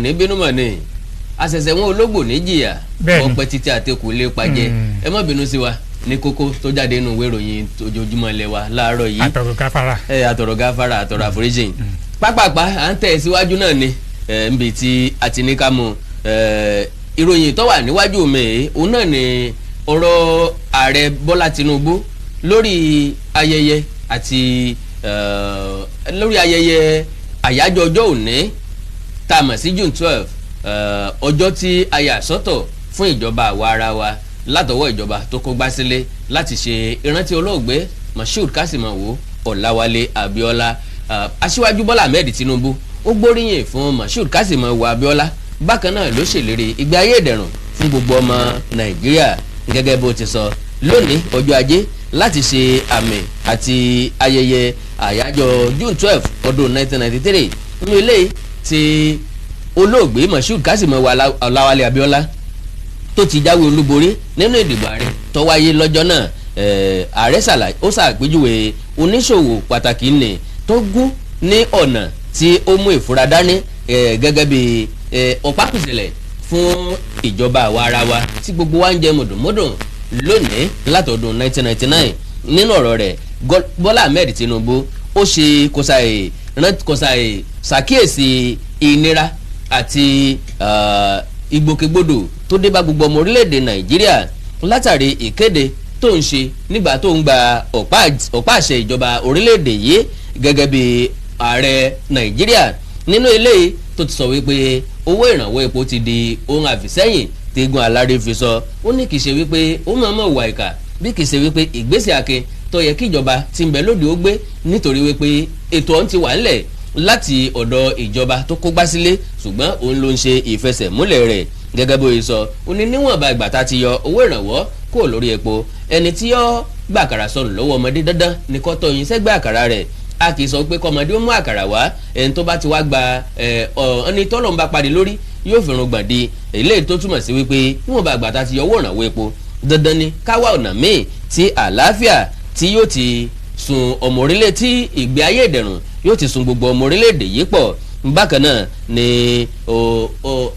Ní bínú mọ̀ ní àṣẹ̀ṣẹ̀ wọn ológbò ní jìyà. Ọpẹ títí àtẹkù lè pàjẹ́. Ẹ má bínú sí wa ní kókó tó jáde nínú ìwé ìròyìn ojoojúmọ́ ilé wa láàárọ̀ yìí. Àtọ̀rọ̀ gáfárà. Ẹ àtọ̀rọ̀ gáfárà, àtọ̀rọ̀ àforíjìn. Pápápá à ń tẹ̀ síwájú náà ni nbí tí a ti ní ká mú ìròyìn tó wà níwájú mi, òun náà ni ọ̀rọ̀ Ààrẹ Bọ́lá Tinubu lórí ayẹyẹ àti lórí ayẹyẹ àyájọ́ ọjọ́ òní tá a mọ̀ sí June 12, ọjọ́ tí a yà sọ́tọ̀ fún ìjọba àwa ara wa látọwọ́ ìjọba tó kó gbá sílé láti ṣe ìrántí olóògbé Moshood Kásìmọ̀wò Ọ̀làwálé Abíọ́lá. Aṣíwájú Bọ́lá Ahmed Tinubu ó gbóríyìn fún Moshood Kásìmọ̀wò Abíọ́lá. Bákan náà ló ṣèlérí ìgbé ayé ìdẹ̀rùn fún gbogbo ọmọ Nàìjíríà. Gẹ́gẹ́ bó ti sọ lónìí ọjọ́ Ajé láti ṣe àmì àti ayẹyẹ àyájọ́ June 12 ọdún 1993 nínú ilé tí olóògbé Moshood Kásìmọ̀wò Ọláwálé Abíọ́lá tó ti jáwé olúborí nínú ìdìbò ààrẹ tó wáyé lọ́jọ́ náà. Ààrẹ ṣàlàyé, ó ṣàpèjúwe oníṣòwò pàtàkì nì tó gún ní ọ̀nà tí ó mú ìfura dání gẹ́gẹ́ bí ọ̀pákùsẹ̀lẹ̀ fún ìjọba àwa ara wa tí gbogbo wa ń jẹ mùdùnmúdùn lónìí látọdún 1999. Nínú ọ̀rọ̀ rẹ̀, Bọ́lá Ahmed Tinubu ó ṣe kòsàì ṣàkíyèsí ìnira àti ìgbòkègbodò tó dé bá gbogbo ọmọ orílẹ̀-èdè Nàìjíríà látàrí ìkéde tó ń ṣe nígbà tó ń gba ọ̀pá àṣẹ ìjọba orílẹ̀-èdè yìí gẹ́gẹ́ bí ààrẹ Nàìjíríà. Nínú eléyìí tó ti sọ wípé owó ìrànwọ́ epo ti di ohun àfìsẹ́yìn tẹ́gun alárè fi sọ, ó ní kì í ṣe wípé ó mọ̀ọ́mọ̀ wà ìkà, bí kì í ṣe wípé ìgbésẹ̀ akin tó yẹ kí ìjọba tí ń bẹ lóde ó gbé, nítorí wípé ètò ọ̀hún ti wà ńlẹ̀ láti ọ̀dọ̀ ìjọba tó kógbá sílé, ṣùgbọ́n òun ló ń ṣe ìfẹsẹ̀múlẹ̀ rẹ̀. Gẹ́gẹ́ bó ṣe sọ, ó ní níwọ̀nba ìgbà tá a ti yọ owó ìrànwọ́ kúrò lórí epo, ẹni tí yọ gbà àkàrà sọnù lọ́wọ́ ọmọdé, dandan ní kó tọ́ yín sẹ́gbẹ́ àkàrà rẹ̀. A kì í sọ pé kọ́mọdé ó mú àkàrà wá. Ẹni tó bá ti wá gba ẹni tọ́lọ̀ ń bá padì lórí yóò fi irun gbọ̀n di. Eléyìí tó túmọ̀ sí wípé níwọ̀nba ìgbà tá a ti yọ owó ìrànwọ́ epo, dandan ni ká wá ọ̀nà míì tí àlàáfíà tí yóò ti sun ọmọ orílẹ̀, tí ìgbé ayé ìdẹ̀rùn yóò ti sun gbogbo ọmọ orílẹ̀-èdè yìí pọ̀. Bákan náà ni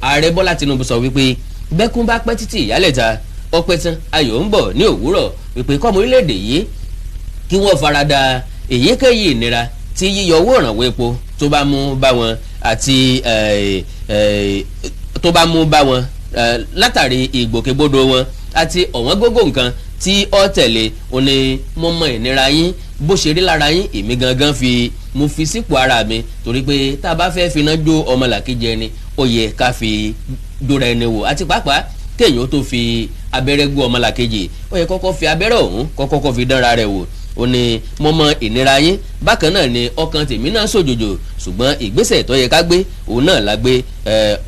Ààrẹ Bọ́lá Tinubu sọ wípé bẹ́kún bá pẹ́ títí ìyálẹ̀ta, ọpẹ́ tán, ayọ̀ ń bọ̀ ní òwúrọ̀, wípé kọ́mọ orílẹ̀-èdè yìí kí wọ́n farada èyíkéyìí ìnira tí yíyọ owó ìrànwọ́ epo tó bá mú bá wọn àti tó bá mú bá wọn látàrí ìgbòkègbodò wọn àti ọ̀wọ́n gógó nǹkan tí ó tẹ̀lé. Ó ní mo mọ ìnira yín bó ṣe rí lára yín, èmi gangan fi mo fi sípò ara mi, torí pé tá a bá fẹ́ finá jó ọmọlàkejì ẹni, ó yẹ ká fi dóra ẹni wò, àti pàápàá kéèyàn tó fi abẹ́rẹ́ gún ọmọlàkejì, ó yẹ kọ́kọ́ fi abẹ́rẹ́ ọ̀hún kọ́kọ́ fi dánra rẹ̀ wò. Ó ní mo mọ ìnira yín, bákan náà ni ọkàn tèmi náà sòjòjò, ṣùgbọ́n ìgbésẹ̀ tó yẹ ká gbé, òun náà la gbé.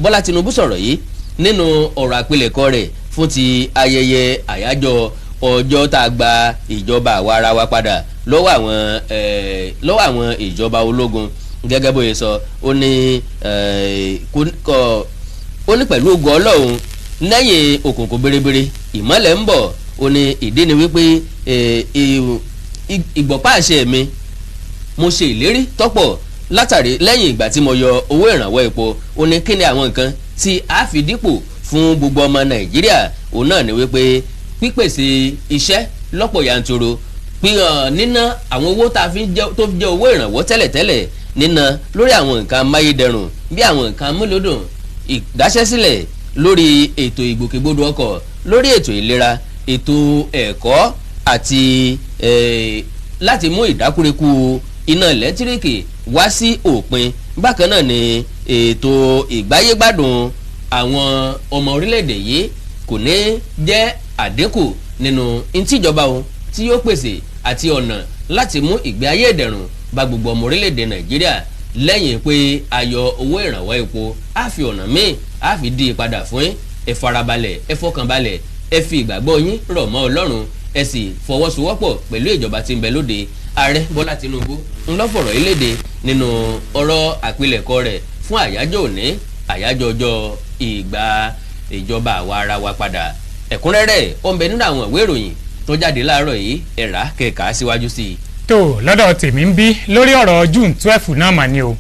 Bọ́lá Tinubu sọ̀rọ̀ yìí nínú ọ̀rọ̀ àpilẹ̀kọ rẹ̀ fún ti ayẹyẹ àyájọ́ ọjọ́ tá a gba ìjọba àwa ara wa padà lọ́wọ́ àwọn ìjọba ológun. Gẹ́gẹ́ bó ṣe sọ, ó ní pẹ̀lú ògo Ọlọ́run, lẹ́yìn òkùnkùn biribiri, ìmọ́lẹ̀ ń bọ̀. Ó ní ìdí ni wípé ìgbọ̀pá àṣẹ mi, mo ṣe ìlérí tọ́pọ̀ látàrí lẹ́yìn ìgbà tí mo yọ owó ìrànwọ́ epo. Ó ní kí ni àwọn nǹkan tí a fi dípò fún gbogbo ọmọ Nàìjíríà? Òun náà ni wípé pípèsè iṣẹ́ lọ́pọ̀ yanturu, píhàn níná àwọn owó tá a fi jẹ́ tó fi jẹ́ owó ìrànwọ́ tẹ́lẹ̀tẹ́lẹ̀, níná lórí àwọn nǹkan amáyédẹrùn bí àwọn nǹkan amúlòdùn, ìdáṣẹ́sílẹ̀ lórí ètò ìgbòkègbodò ọkọ̀, lórí ètò ìlera, ètò ẹ̀kọ́, àti láti mú ìdákúrekú iná ẹ̀lẹ́tíríkì wá sí òpin. Bákan náà ni ètò ìgbáyégbádùn àwọn ọmọ orílẹ̀-èdè yìí kò ní jẹ́ àdínkù nínú ntíjọba ohun tí yóò pèsè àti ọ̀nà láti mú ìgbé ayé ìdẹ̀rùn bá gbogbo ọmọ orílẹ̀-èdè Nàìjíríà. Lẹ́yìn pé a yọ owó ìrànwọ́ epo, á fi ọ̀nà míì á fi dí i padà fún yín. Ẹ farabalẹ̀, ẹ fọkànbalẹ̀, ẹ fi ìgbàgbọ́ yín rọ̀ mọ́ Ọlọ́run, ẹ sì fọwọ́sowọ́pọ̀ pẹ̀lú ìjọba tí ń bẹ lóde. Ààrẹ Bọ́lá Tinubu ńlọ́fọ̀rọ̀ ìlédè nínú ọ̀rọ̀ àpilẹ̀kọ rẹ̀ fún àyájọ́ òní, àyájọ́ ọjọ́ ìgbà ìjọba àwa ara wa padà. Ẹ̀kúnrẹ́rẹ́ ó ń bẹ nínú àwọn ìwé ìròyìn tó jáde láàárọ̀ yìí, ẹ̀rá kẹ̀ka síwájú sí i. Tó lọ́dọ̀ tèmi ń bí lórí ọ̀rọ̀ June 12 náà mà ní o.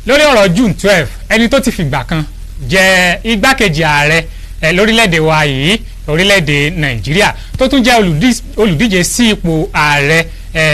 Lórí ọ̀rọ̀ June 12, ẹni tó ti fìgbà kan jẹ́ igbákejì ààrẹ lórílẹ̀‐èdè wa yìí, orílẹ̀‐èdè Nàìjíríà, tó tún jẹ́ olùdíje sí ipò ààrẹ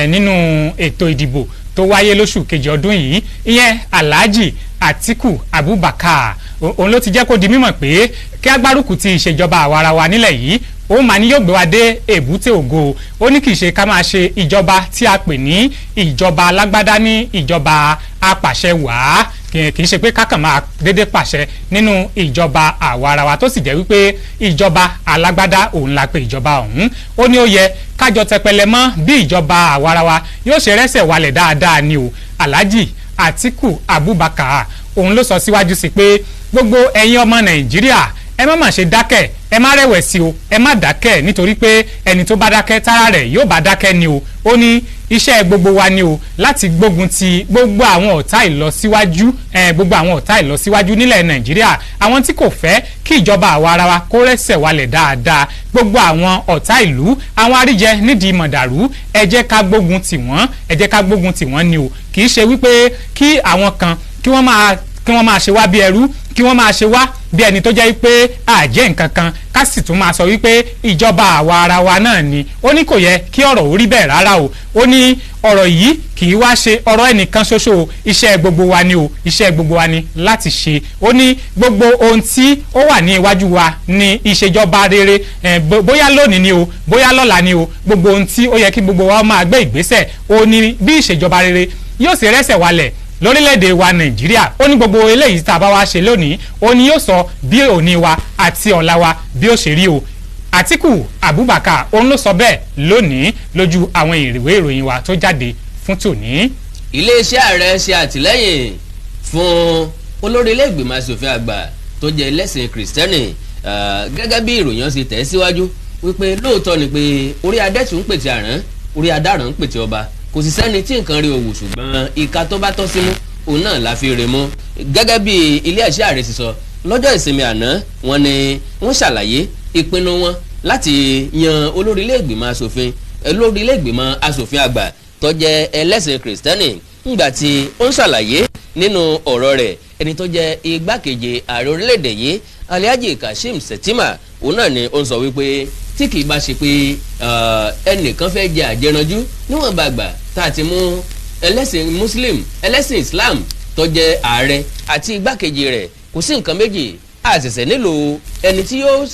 nínú ètò ìdìbò tó wáyé lóṣù kejì ọdún yìí, ìyẹn Alhaji Atiku Abubakar, òun ló ti jẹ́ kó di mímọ̀ pé kí agbárùkù ti ìṣèjọba àwarawa nílẹ̀ yìí, ó máa ní yóò gbé wa dé èbúté ògo. Ó ní kì í ṣe ká máa ṣe ìjọba tí a pè ní ìjọba alágbádá, ní ìjọba apàṣẹ wàá, kì í ṣe pé kákàn máa dédé pàṣẹ nínú ìjọba àwarawa, tó sì jẹ́ wípé ìjọba alágbádá òun la pè ìjọba ọ̀hún. Ó ní ó yẹ kájọ tẹpẹlẹ mọ́ bí ìjọba àwarawa yóò ṣe rẹ́sẹ̀ walẹ̀ dáadáa ni o. Alhaji Atiku Abubakar òun ló sọ síwájú sí pé gbogbo ẹ̀yin ọmọ Nàìjíríà, ẹ má má ṣe dákẹ́, ẹ má rẹ̀wẹ̀sì o, ẹ má dákẹ́, nítorí pé ẹni tó bá dákẹ́, tára rẹ̀ yóò bá dákẹ́ ni o. Ó ní iṣẹ́ gbogbo wa ni o láti gbógun ti gbogbo àwọn ọ̀tá ìlọsíwájú, gbogbo àwọn ọ̀tá ìlọsíwájú nílẹ̀ Nàìjíríà, àwọn tí kò fẹ́ kí ìjọba àwa ara wa kó rẹ́sẹ̀ walẹ̀ dáadáa, gbogbo àwọn ọ̀tá ìlú, àwọn àríjẹ nídìí mọ̀dàrú. Ẹ jẹ́ ká gbógun tì wọ́n, ẹ jẹ́ ká gbógun tì wọ́n ni o. Kì í ṣe wípé kí àwọn kan kí wọ́n máa ṣe wá bí ẹrú, kí wọ́n máa ṣe wá bí ẹni tó jẹ́ pé àjẹ́ nǹkan kan, ká sì tún máa sọ wípé ìjọba àwa ara wa náà ni. Ó ní kò yẹ kí ọ̀rọ̀ ó rí bẹ́ẹ̀ rárá o. Ó ní ọ̀rọ̀ yìí kì í wá ṣe ọ̀rọ̀ ẹnìkan ṣoṣo o, iṣẹ́ gbogbo wa ni o, iṣẹ́ gbogbo wa ni láti ṣe. Ó ní gbogbo ohun tí ó wà ní iwájú wa ní ìṣèjọba rere, bóyá lónìí ni o, bóyá lọ́la ni o, gbogbo ohun tí ó yẹ kí gbogbo wa máa gbé ìgbésẹ̀ ó ní bí ìṣèjọba rere yóò sì rẹ́sẹ̀ walẹ̀ lórílẹ̀‐èdè wa Nàìjíríà. Ó ní gbogbo eléyìí tá a bá wá ṣe lónìí, ó ní yóò sọ bí òní wa àti ọ̀la wa bí ó ṣe rí o. Àtíkù Abubakar òun ló sọ bẹ́ẹ̀ lónìí lójú àwọn ìwé ìròyìn wa tó jáde fún tòní. Iléeṣẹ́ ààrẹ ṣe àtìlẹ́yìn fún olórí ilé ìgbìmọ̀ asòfin àgbà tó jẹ́ ẹlẹ́sìn Kìrìsìtẹ́nì, gẹ́gẹ́ bí ìròyìn ṣe tẹ̀ síwájú wípé lóòótọ́ ni pé orí adẹ́tù ń pètè àrán, orí adaràn ń pètè ọba, kò sì sẹ́ni tí nǹkan rí òwò, ṣùgbọ́n ìka tó bá tọ́ símú, òun náà la fi rè mú. Gẹ́gẹ́ bí iléeṣẹ́ ààrẹ sì sọ lọ́jọ́ ìsinmi àná, wọ́n ní wọ́n ṣàlàyé ìpinnu wọn láti yan olórí ilé ìgbìmọ̀ asòfin àgbà tó jẹ́ ẹlẹ́sìn Kìrìsìtẹ́nì. Ńgbà tí ó ń ṣàlàyé nínú ọ̀rọ̀ rẹ̀, ẹni tó jẹ́ igbákejì ààrẹ orílẹ̀-èdè yìí, Alhaji Kashim Shettima, òun náà ni ó ń sọ wípé tí kì í bá ṣe pé ẹnìkan fẹ́ jẹ àjẹranjú, níwọ̀n bàgbà tá a ti mú ẹlẹ́sìn Muslim, ẹlẹ́sìn Islam tó jẹ́ ààrẹ àti igbákejì rẹ̀, kò sí nǹkan méjì a ṣẹ̀ṣẹ̀ nílò ẹni tí yóò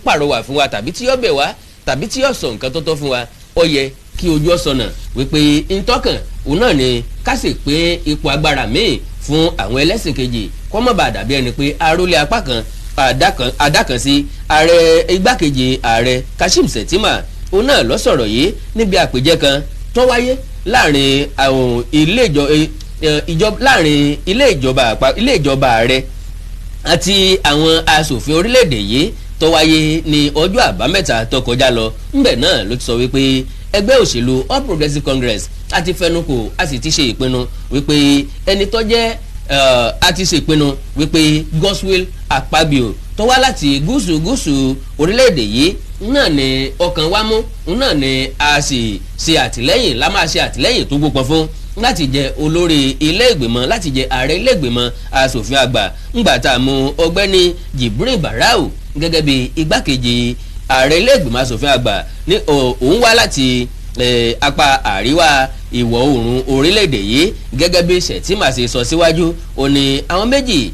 pàrọwà fún wa, tàbí tí yóò bẹ̀ wá, tàbí tí yóò sọ nǹkan tó tọ́ fún wa. Ó yẹ kí ojú ọ̀sọ̀nà wípé ntọ́kàn òun náà ni ká sì pé ipò agbára míì fún àwọn ẹlẹ́sìn kejì, kó má bàa dàbí ẹni pé arólé apá kan àdákan sí ààrẹ. Igbákejì ààrẹ Kashim Shettima òun náà ló sọ̀rọ̀ yìí níbi àpèjẹ kan tó wáyé láàrin àwọn ilé ìjọ láàrin ilé ìjọba ààrẹ àti àwọn asòfin orílẹ̀-èdè yìí tó wáyé ní ọjọ́ Àbámẹ́ta tó kọjá lọ. Ńbẹ̀ náà ló ti sọ wípé ẹgbẹ́ òṣèlú All Progressives Congress a ti fẹnukò, a sì ti ṣe ìpinnu wípé ẹni tó jẹ́, a ti ṣe ìpinnu wípé Godswill Akpabio tó wá láti gúúsù gúúsù orílẹ̀-èdè yìí náà ni ọkàn wa mú, náà ni a sì ṣe àtìlẹ́yìn, la máa ṣe àtìlẹ́yìn tó gbópọn fún láti jẹ olórí ilé ìgbìmọ̀, láti jẹ ààrẹ ilé ìgbìmọ̀ asòfin àgbà, ńgbà tá a mú Ọ̀gbẹ́ni Jibrin Barau gẹ́gẹ́ bí igbákejì ààrẹ ilé ìgbìmọ̀ asòfin àgbà ní òun wá láti apá àríwá ìwọ̀ oòrùn orílẹ̀-èdè yìí. Gẹ́gẹ́ bí Shettima ṣe sọ síwájú, ó ní àwọn méjì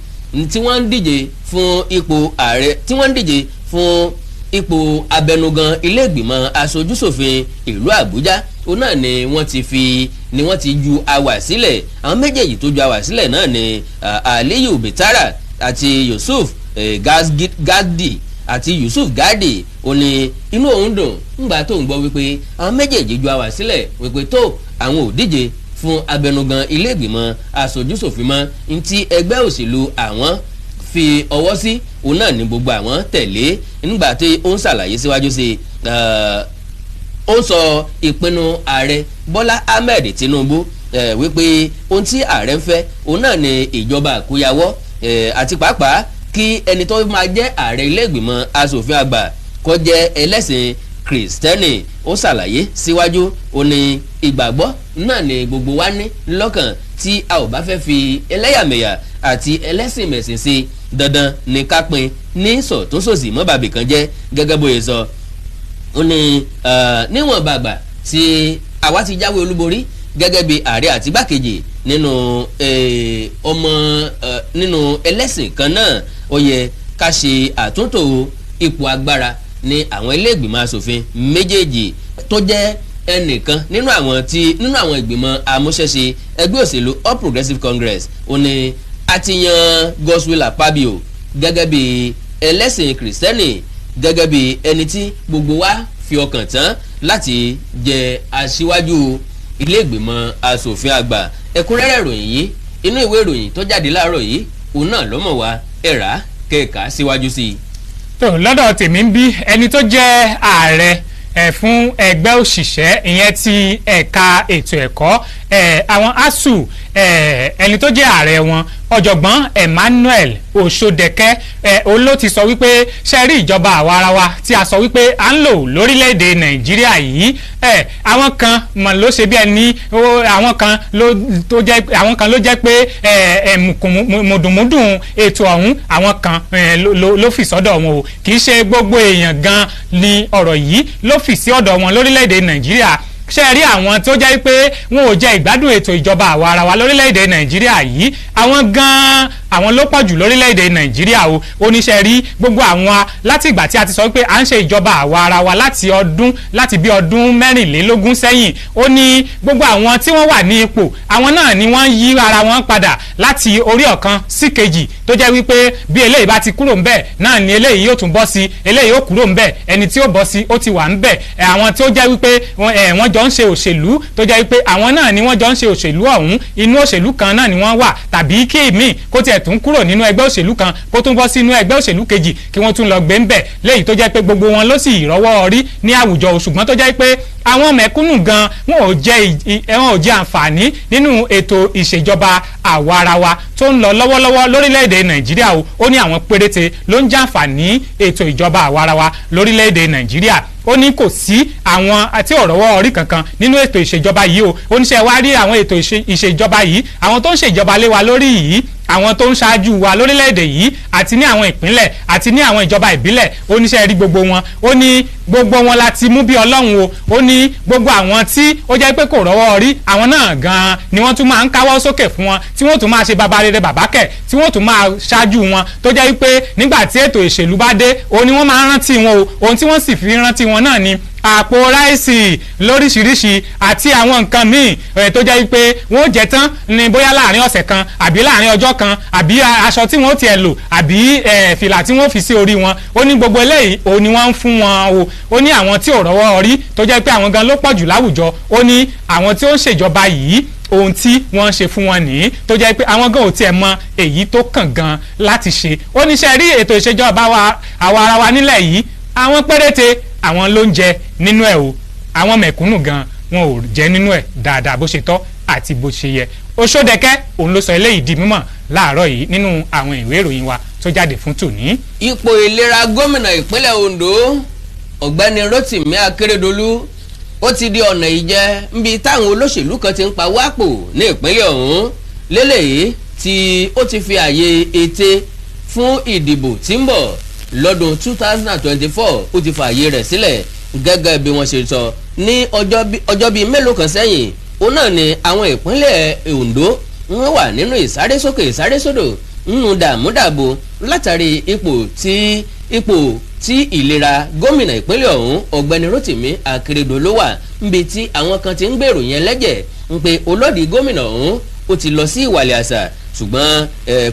tí wọ́n ń díje fún ipò ààrẹ, tí wọ́n ń díje fún ipò abẹnugan ilé ìgbìmọ̀ aṣojúṣòfin ìlú Àbújá, òun náà ni wọ́n ti fi ni wọ́n ti ju àwà sílẹ̀. Àwọn méjèèjì tó ju àwà sílẹ̀ náà ni Aliyu Betara àti Yusuf Gadi àti Yusuf Gadi. Ó ní inú òun dùn ńgbà tó ń gbọ́ wípé àwọn méjèèjì ju àwà sílẹ̀, wípé tó àwọn ò díje fún abẹnugan ilé ìgbìmọ̀ aṣojúṣòfin mọ́. Ntí ẹgbẹ́ òṣèlú àwọn fi ọwọ́ sí, òun náà ní gbogbo àwọn tẹ̀lé. Nígbà tí ó ń ṣàlàyé síwájú sí i, ó ń sọ ìpinnu ààrẹ Bọ́lá Ahmed Tinubu wípé ohun tí ààrẹ ń fẹ́, òun náà ní ìjọba àkóyawọ́, àti pàápàá kí ẹni tó máa jẹ́ ààrẹ ilé ìgbìmọ̀ asòfin àgbà kó jẹ́ ẹlẹ́sìn Kìrìsìtẹ́nì. Ó ṣàlàyé síwájú, ó ní ìgbàgbọ́ náà ni gbogbo wa ní lọ́kàn tí a ò bá fẹ́ fi ẹlẹ́yàmẹ̀yà àti ẹlẹ́sìnmẹ̀sìn sí. Dandan ní ká pín ní sọ̀túnṣòsì mọ́ bàbí kan jẹ́. Gẹ́gẹ́ bóyá sọ, ó ní níwọ̀n bàgbà tí àwa ti jáwé olúborí gẹ́gẹ́ bí ààrẹ àti igbákejì nínú ọmọ nínú ẹlẹ́sìn kan náà, ó yẹ ká ṣe àtúntò ipò agbára ní àwọn ilé ìgbìmọ̀ asòfin méjèèjì. Tó jẹ́ ẹnìkan nínú àwọn tí nínú àwọn ìgbìmọ̀ amúṣẹ́ṣe ẹgbẹ́ òṣèlú All Progressives Congress, ó ní a ti yan Godswill Akpabio gẹ́gẹ́ bí ẹlẹ́sìn Kìrìsìtẹ́nì, gẹ́gẹ́ bí ẹni tí gbogbo wa fi ọkàn tán láti jẹ aṣíwájú ilé ìgbìmọ̀ asòfin àgbà. Ẹ̀kúnrẹ́rẹ́ ìròyìn yìí, inú ìwé ìròyìn tó jáde láàárọ̀ yìí, òun náà ló mọ̀ wá. Ẹ̀rá kẹ̀ka síwájú sí i. Tó lọ́dọ̀ tèmi ń bí, ẹni tó jẹ́ ààrẹ ẹ̀ fún ẹgbẹ́ òṣìṣẹ́, ìyẹn ti ẹ̀ka ètò ẹ̀kọ́ ẹ̀, àwọn ASUU ẹ̀, ẹni tó jẹ́ ààrẹ wọn, Ọ̀jọ̀gbọ́n Emmanuel Osodeke ẹ̀, òun ló ti sọ wípé ṣe rí ìjọba àwa ara wa tí a sọ wípé à ń lò lórílẹ̀‐èdè Nàìjíríà yìí ẹ̀, àwọn kan mọ̀ ló ṣe bí ẹni àwọn kan ló tó jẹ́, àwọn kan ló jẹ́ pé ẹ̀ ẹ̀ mùdùnmúdùn ètò ọ̀hún, àwọn kan ló fi sọ́dọ̀ wọn o. Kì í ṣe gbogbo èèyàn gan ni ọ̀rọ̀ yìí ló fi sí ọ̀dọ̀ wọn lórílẹ̀‐èdè Nàìjíríà. Ṣe rí àwọn tó jẹ́ pé wọn ò jẹ ìgbádùn ètò ìjọba àwa ara wa lórílẹ̀‐èdè Nàìjíríà yìí, àwọn gan-an àwọn ló pọ̀ jù lórílẹ̀‐èdè Nàìjíríà o. Oníṣẹ́ rí gbogbo àwọn láti ìgbà tí a ti sọ pé à ń ṣe ìjọba àwa ara wa láti ọdún, láti bí ọdún 24 sẹ́yìn, ó ní gbogbo àwọn tí wọ́n wà ní ipò, àwọn náà ni wọ́n yí ara wọn padà láti orí ọ̀kan sí kejì, tó jẹ́ wípé bí eléyìí bá ti kúrò ńbẹ̀ náà ni eléyìí yóò tún bọ́ sí, eléyìí ó kúrò ńbẹ̀, ẹni tí ó bọ́ sí ó ti wà ńbẹ̀. Àwọn tí ó jẹ́ wípé wọ́n jọ ń ṣe òṣèlú, tó jẹ́ wípé àwọn náà ni wọ́n jọ ń ṣe òṣèlú ọ̀hún, inú òṣèlú kan náà ni wọ́n wà, tàbí kí èmi kó tiẹ̀ tún kúrò nínú ẹgbẹ́ òṣèlú kan kó tún bọ́ sínú ẹgbẹ́ òṣèlú kejì kí wọ́n tún lọ gbé ńbẹ̀, léyìí tó jẹ́ pé gbogbo wọn ló sì rọ́wọ́ rí ní àwùjọ. Ṣùgbọ́n tó jẹ́ pé àwọn mẹ̀kúnnù gan wọn ò jẹ àǹfààní nínú ètò ìṣèjọba àwarawa tó ń lọ lọ́wọ́lọ́wọ́ lórílẹ̀‐èdè Nàìjíríà o. Ó ní àwọn péréte ló ń jàǹfààní ètò ìjọba àwarawa lórílẹ̀‐èdè Nàìjíríà. Ó ní kò sí àwọn àti ọ̀rọ̀wọ́ orí kankan nínú ètò ìṣèjọba yìí o. Ó ní ṣe wá rí àwọn ètò ìṣèjọba yìí, àwọn tó ń ṣèjọba lé wa lórí yìí, àwọn tó ń ṣáájú wa lórílẹ̀‐èdè yìí àti ní àwọn ìpínlẹ̀ àti ní àwọn ìjọba ìbílẹ̀, ó ní ṣe rí gbogbo wọn, ó ní gbogbo wọn la ti mú bí Ọlọ́run o. Ó ní gbogbo àwọn tí ó jẹ́ pé kò rọ́wọ́ rí, àwọn náà gan-an ni wọ́n tún máa ń káwọ́ sókè fún wọn, tí wọ́n tún máa ṣe bàbá rere bàbá kẹ̀, tí wọ́n tún máa ṣáájú wọn, tó jẹ́ pé nígbà tí ètò ìṣèlú bá dé, ó ní wọ́n máa ń rántí wọn o. Ohun tí wọ́n sì fi rántí wọn náà ni àpò ráìsì lóríṣiríṣi àti àwọn nǹkan míì tó jẹ́ pé wọ́n ó jẹ tán ní bóyá láàrin ọ̀sẹ̀ kan àbí láàrin ọjọ́ kan, àbí aṣọ tí wọ́n tiẹ̀ lò, àbí fìlà tí wọ́n fi sí orí wọn. Ó ní gbogbo eléyìí òun ni wọ́n ń fún wọn o. Ó ní àwọn tí ò rọ́wọ́ rí, tó jẹ́ pé àwọn gan ló pọ̀ jù láwùjọ, ó ní àwọn tí ó ń ṣèjọba yìí, ohun tí wọ́n ń ṣe fún wọn nìyí, tó jẹ́ pé àwọn gan ò tiẹ̀ mọ èyí tó kàn gan láti ṣe. Ó ní ṣe rí ètò ìṣèjọba àwa ara wa nílẹ̀ yìí, àwọn péréte àwọn ló ń jẹ nínú ẹ̀ o. Àwọn mẹ̀kúnnù gan wọn ò jẹ nínú ẹ̀ dáadáa bó ṣe tọ́ àti bó ṣe yẹ. Osódẹ̀kẹ́ òun ló sọ eléyìí di mímọ̀ láàárọ̀ yìí nínú àwọn ìwé ìròyìn wa tó jáde fún tòní. Ipò ìlera gómìnà ìpínlẹ̀ Ondo, Ọ̀gbẹ́ni Rotimi Akeredolu, ó ti di ọ̀nà ìjẹ níbi táwọn olóṣèlú kan ti ń pa wápò ní ìpínlẹ̀ ọ̀hún lélẹ́yìí tí ó ti fi àyè ète fún ìdìbò tí ń bọ̀ lọ́dún 2024, ó ti fààyè rẹ̀ sílẹ̀. Gẹ́gẹ́ bí wọ́n ṣe sọ ní ọjọ́ bíi mélòó kan sẹ́yìn, òun náà ni àwọn ìpínlẹ̀ Ondo wọ́n wà nínú ìsárésókè ìsárésódò, nínú dààmúdàbò látàrí ipò tí ìlera gómìnà ìpínlẹ̀ ọ̀hún, Ọ̀gbẹ́ni Rotimi Akeredolu wà, níbi tí àwọn kan ti ń gbèrò yẹn lẹ́jẹ̀ ń pe olódì gómìnà ọ̀hún ó ti lọ sí ìwàlẹ̀ àṣà. Ṣùgbọ́n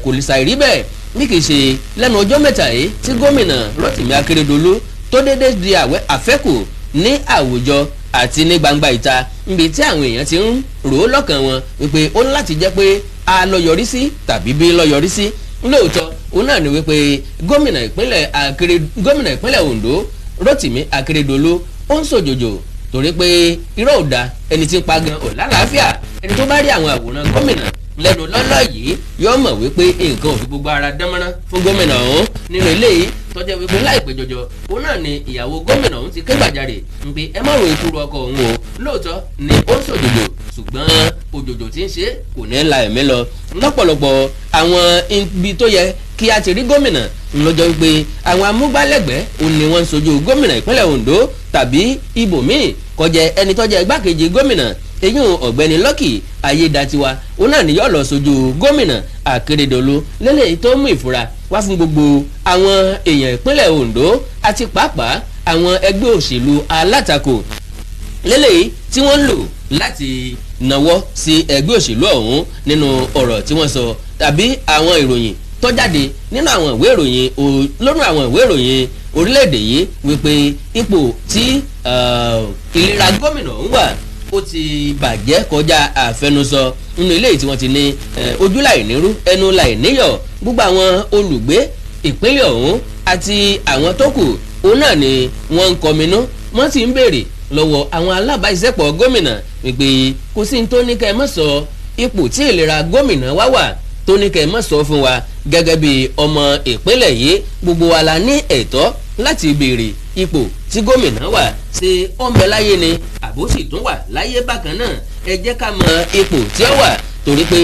kò lè ṣàìrí bẹ́ẹ̀ bí kì í ṣe lẹ́nu ọjọ́ mẹ́ta yìí tí gómìnà Rotimi Akeredolu tó dédé di àfẹ́kù ní àwùjọ àti ní gbangba ìta, níbi tí àwọn èèyàn ti ń rò ó lọ́kàn wọn wípé ó ní láti jẹ́ pé a lọ yọrí sí tàbí bí lọ yọrí sí. Lóòótọ́ òun náà ni wípé gómìnà ìpínlẹ̀ Ondo, Rotimi Akeredolu, ó ń sòjòjò torí pé irọ́ ò da, ẹni tí ń pa gan ò lálàáfíà. Ẹni tó bá rí àwọn àwòrán gómìnà lẹ́nu lọ́lọ́ yìí yóò mọ̀ wípé nǹkan ò fi gbogbo ara dánmọ́rán fún gómìnà ọ̀hún nínú eléyìí. Tó jẹ́ wípé láìpẹ́ jọjọ, òun náà ni ìyàwó gómìnà ọ̀hún ti ké gbàjarè ń pé ẹ má ro ikú ru ọkọ òun o. Lóòótọ́ ni ó ń ṣòjòjò, ṣùgbọ́n òjòjò tí ń ṣe kò ní la ẹ̀mí lọ. Lọ́pọ̀lọpọ̀ àwọn ibi tó yẹ kí a ti rí gómìnà lọ́jọ́ wípé àwọn amúgbálẹ́gbẹ̀ẹ́ òun ni wọ́n ń sojú gómìnà ìpínlẹ̀ Ondo tàbí ibòmíì kọjá ẹni tó jẹ́ igbákejì gómìnà, eyín ọ̀gbẹ́ni Lucky Ayédatiwa, òun náà ni yóò lọ sojú gómìnà Akérédolú lélẹ́yìí tó mú ìfura wá fún gbogbo àwọn èèyàn ìpínlẹ̀ Ondo àti pàápàá àwọn ẹgbẹ́ òṣèlú alátakò lélẹ́yìí tí wọ́n ń lò láti nawọ́ sí ẹgbẹ́ òṣèlú ọ̀hún nínú ọ̀rọ̀ tí wọ́n sọ tàbí àwọn ìròyìn tó jáde nínú àwọn ìwé ìròyìn, lónú àwọn ìwé ìròyìn orílẹ̀-èdè yìí, wípé ipò tí ìlera gómìnà ń wà, ó ti bàjẹ́ kọjá àfẹnusọ nínú ilé tí wọ́n ti ní ojú láì nírú, ẹnu láì níyọ̀. Gbogbo àwọn olùgbé ìpínlẹ̀ ọ̀hún àti àwọn tó kù, òun náà ni wọ́n ń kọminú, wọ́n sì ń béèrè lọ́wọ́ àwọn alábàáṣiṣẹ́pọ̀ gómìnà wípé kò sí ní tó ní kẹ́ ẹ mọ̀ sọ ipò tí ìlera gómìnà wá wà, tó ní kẹ́ ẹ mọ̀ sọ fún wa gẹ́gẹ́ bí ọmọ ìpínlẹ̀ yìí. Gbogbo wa la ní ẹ̀tọ́ láti béèrè ipò tí gómìnà wà. Ṣé ó ń bẹ láyé ni àbó sì tún wà láyé bákan náà? Ẹ jẹ́ ká mọ ipò tí ó wà, torí pé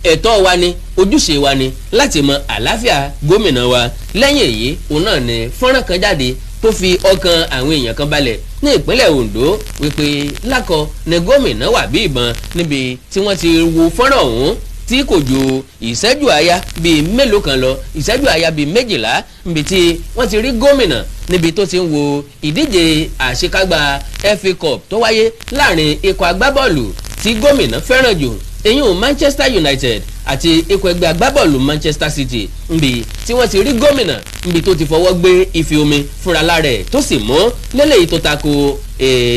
ẹ̀tọ́ wa ni, ojúṣe wa ni láti mọ àlàáfíà gómìnà wa. Lẹ́yìn èyí, òun náà ni fọ́nrán kan jáde tó fi ọkàn àwọn èèyàn kan balẹ̀ ní ìpínlẹ̀ Ondo wípé lákọ ni gómìnà wà bí ìbọn, níbi tí wọ́n ti wo fọ́nrán ọ̀hún tí kò ju ìṣẹ́jú àáyá bíi mélòó kan lọ, ìṣẹ́jú àáyá bíi 12, níbi tí wọ́n ti rí gómìnà níbi tó ti ń wo ìdíje àṣekágbá FA Cup tó wáyé láàrin ikọ̀ agbábọ́ọ̀lù tí gómìnà fẹ́ràn jù, eyín Manchester United, àti ikọ̀ ẹgbẹ́ agbábọ́ọ̀lù Manchester City, níbi tí wọ́n ti rí gómìnà níbi tó ti fọwọ́ gbé ife omi fúnra lára ẹ̀ tó sì mú lélẹ́yìí tó tako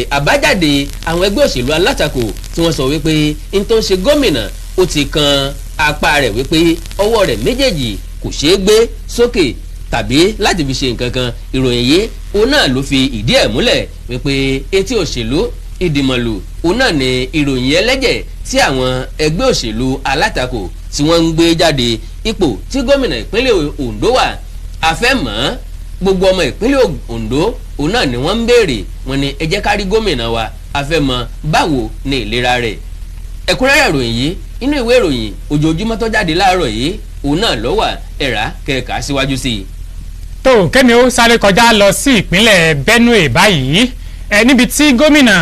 àbájáde àwọn ẹgbẹ́ òṣèlú alátakò tí wọ́n sọ wípé n tó ń ṣe gómìnà, ó ti kan apá rẹ̀, wípé ọwọ́ rẹ̀ méjèèjì kò ṣeé gbé sókè tàbí láti fi ṣe nǹkan kan. Ìròyìn yìí, òun náà ló fi ìdí ẹ̀ múlẹ̀ wípé etí òṣèlú ìdìmọ̀lù, òun náà ni ìròyìn ẹlẹ́jẹ̀ tí àwọn ẹgbẹ́ òṣèlú alátakò tí wọ́n ń gbé jáde. Ipò tí gómìnà ìpínlẹ̀ Ondo wà, àfẹ́mọ́ gbogbo ọmọ ìpínlẹ̀ Ondo, òun náà ni wọ́n ń béèrè. Wọ́n ní ẹ jẹ́ ká rí gómìnà wa, àfẹ́mọ́ báwo ni ìlera rẹ̀. Ẹ̀kúnrẹ́rẹ́ ìròyìn yìí, inú ìwé ìròyìn ojoojúmọ́ tó jáde láàárọ̀ yìí, òun náà ló wà. Ẹ̀rá kẹ̀ka síwájú sí i. Tó kẹ́mi ó sáré kọjá lọ sí ìpínlẹ̀ Benue báyìí, ẹ níbi tí gómìnà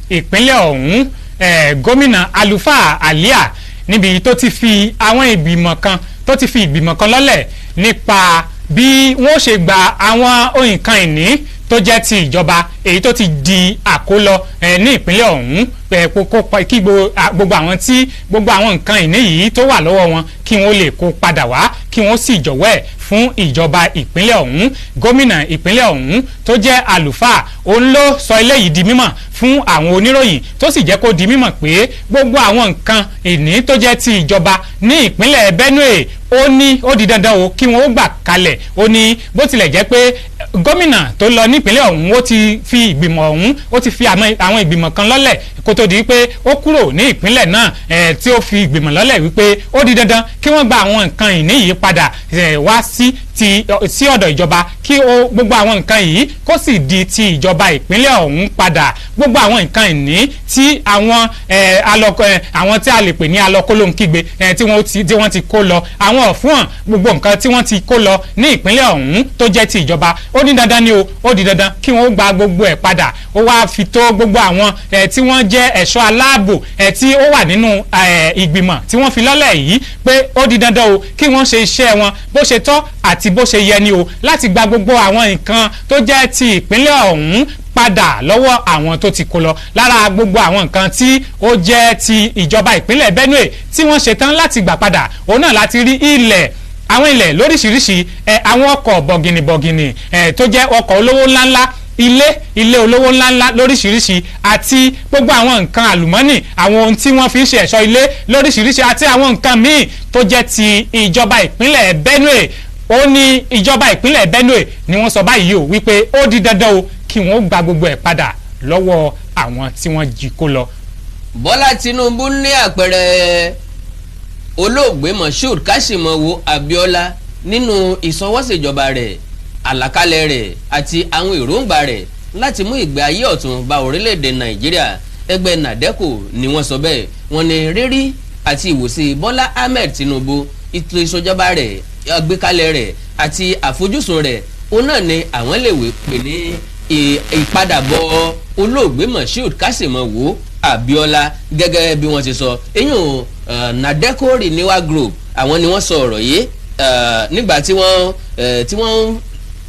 ìpínlẹ̀ ọ̀hún, ẹ gómìnà Àlùfáà Àlíà, níbi tó ti fi àwọn ìgbìmọ̀ kan, tó ti fi ìgbìmọ̀ kan lọ́lẹ̀ nípa bí wọ́n ṣe gba àwọn nǹkan ìní tó jẹ́ ti ìjọba èyí tó ti di àkólọ ní ìpínlẹ̀ ọ̀hún, kí gbogbo àwọn tí gbogbo àwọn nǹkan ìní yìí tó wà lọ́wọ́ wọn, kí wọ́n lè kó padà wá, kí wọ́n sì jọ̀wọ́ ẹ̀ fún ìjọba ìpínlẹ̀ ọ̀hún. Gómìnà ìpínlẹ̀ ọ̀hún tó jẹ́ àlùfáà, òun ló sọ eléyìí di mímọ̀ fún àwọn oníròyìn, tó sì jẹ́ kó di mímọ̀ pé gbogbo àwọn nǹkan ìní tó jẹ́ ti ìjọba ní ìpínlẹ̀ Benue, ó ní ó di dandan o kí wọ́n ó gbà kalẹ̀. Ó ní bó tilẹ̀ jẹ́ pé gómìnà tó lọ nípínlẹ̀ ọ̀hún, ó ti fi ìgbìmọ̀ ọ̀hún, ó ti fi àwọn ìgbìmọ̀ kan lọ́lẹ̀ kó tó di pé ó kúrò ní ìpínlẹ̀ náà, tí ó fi ìgbìmọ̀ lọ́lẹ̀ wípé ó di dandan kí wọ́n gba àwọn nǹkan ìní yìí padà wá sí ti sí ọ̀dọ̀ ìjọba, kí ó gbogbo àwọn nǹkan yìí kó sì di ti ìjọba ìpínlẹ̀ ọ̀hún padà. Gbogbo àwọn nǹkan ìní tí àwọn alọkọ, àwọn tí a lè pè ní alọkólóhunkígbe, tí wọ́n ti kó lọ, àwọn ọ̀fúnhàn, gbogbo nǹkan tí wọ́n ti kó lọ ní ìpínlẹ̀ ọ̀hún tó jẹ́ ti ìjọba, ó ní dandan ni o, ó di dandan kí wọ́n gba gbogbo ẹ̀ padà. Ó wá fi tó gbogbo àwọn tí wọ́n jẹ́ ẹ̀ṣọ́ aláàbò tí ó wà nínú ìgbìmọ̀ tí wọ́n fi lọ́lẹ̀ yìí pé ó di dandan o kí wọ́n ṣe iṣẹ́ wọn bó ṣe tọ́ àti bó ṣe yẹ ni o, láti gba gbogbo àwọn nǹkan tó jẹ́ ti ìpínlẹ̀ ọ̀hún padà lọ́wọ́ àwọn tó ti kó lọ. Lára gbogbo àwọn nǹkan tí ó jẹ́ ti ìjọba ìpínlẹ̀ Benue tí wọ́n ṣetán láti gbà padà, òun náà láti rí ilẹ̀, àwọn ilẹ̀ lóríṣiríṣi, àwọn ọkọ̀ bọ̀gìnìbọ̀gìnì tó jẹ́ ọkọ̀ olówó ńláńlá, ilé, ilé olówó ńláńlá lóríṣiríṣi, àti gbogbo àwọn nǹkan àlùmọ́nì, àwọn ohun tí wọ́n fi ń ṣe ẹ̀ṣọ́ ilé lóríṣiríṣi, àti àwọn nǹkan míì tó jẹ́ ti ìjọba ìpínlẹ̀ Benue. Ó ní ìjọba ìpínlẹ̀ Benue ni wọ́n sọ báyìí o wípé ó di dandan o kí wọ́n gba gbogbo ẹ̀ padà lọ́wọ́ àwọn tí wọ́n jí kó lọ. Bọ́lá Tinubu ní àpẹẹrẹ olóògbé Moshood Káṣímọ̀wò Abíọ́lá. Nínú ìsọwọ́sèjọba rẹ̀, àlàkalẹ̀ rẹ̀ àti àwọn èròǹgbà rẹ̀ láti mú ìgbé ayé ọ̀tun bá orílẹ̀-èdè Nàìjíríà. Ẹgbẹ́ NADECO ni wọ́n sọ bẹ́ẹ̀. Wọ́n ní rírí àti ìwòsí Bọ́lá Ahmed Tinubu, ètò ìṣèjọba rẹ̀, àgbékalẹ̀ rẹ̀ àti àfojúsùn rẹ̀, òun náà ni àwọn lè wé pè ní ìpadàbọ̀ olóògbé Moshood Kásìmọ̀wò Abíọ́lá, gẹ́gẹ́ bí wọ́n ti sọ. Eyín NADECO Renewal Group, àwọn ni wọ́n sọ ọ̀rọ̀ yìí nígbà tí wọ́n ń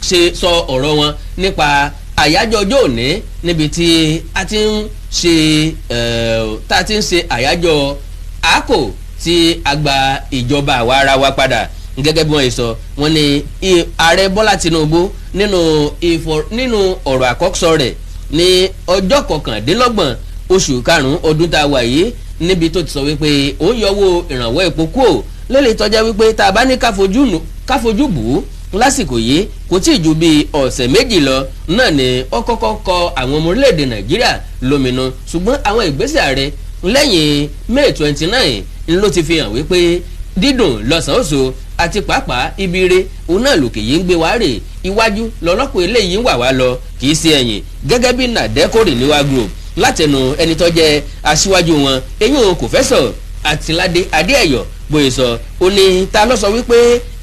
ṣe sọ ọ̀rọ̀ wọn nípa àyájọ́ ọjọ́ òní, níbi tí a ti ń ṣe tá a ti ń ṣe àyájọ́ àákò tí a gba ìjọba àwa ara wa padà. Gẹ́gẹ́ bí wọ́n ṣe sọ, wọ́n ní ààrẹ Bọ́lá Tinubu, nínú ọ̀rọ̀ àkọ́sọ rẹ̀ ní ọjọ́ 29 oṣù karùn-ún ọdún tá a wà yìí, níbi tó ti sọ wípé ó ń yọwọ́ ìrànwọ́ epo kúò lélẹ̀, tọ́já wípé tá a bá ní káfojú bù ú lásìkò yìí, kò tí ì ju bíi ọ̀sẹ̀ 2 lọ náà ni ó kọ́kọ́ kọ àwọn ọmọ orílẹ̀-èdè Nàìjíríà lóminú. Ṣùgbọ́n àwọn ìgbésẹ̀ ààrẹ lẹ́yìn May 29 ló ti fi hàn wípé dídùn lọ́sàn-án oṣù àti pàápàá ibi ire òun náà lòkè yìí ń gbé wá rè. Iwájú lọ́lọ́kùn eléyìí ń wà wá lọ, kì í ṣe ẹ̀yìn. Gẹ́gẹ́ bí NADECO Renewal Group, látẹnu ẹni tó jẹ́ aṣíwájú wọn, eyín òun kò fẹ́ sọ Àtìládé Adéẹ̀yọ̀ bóyá sọ, ó ní ta ló sọ wípé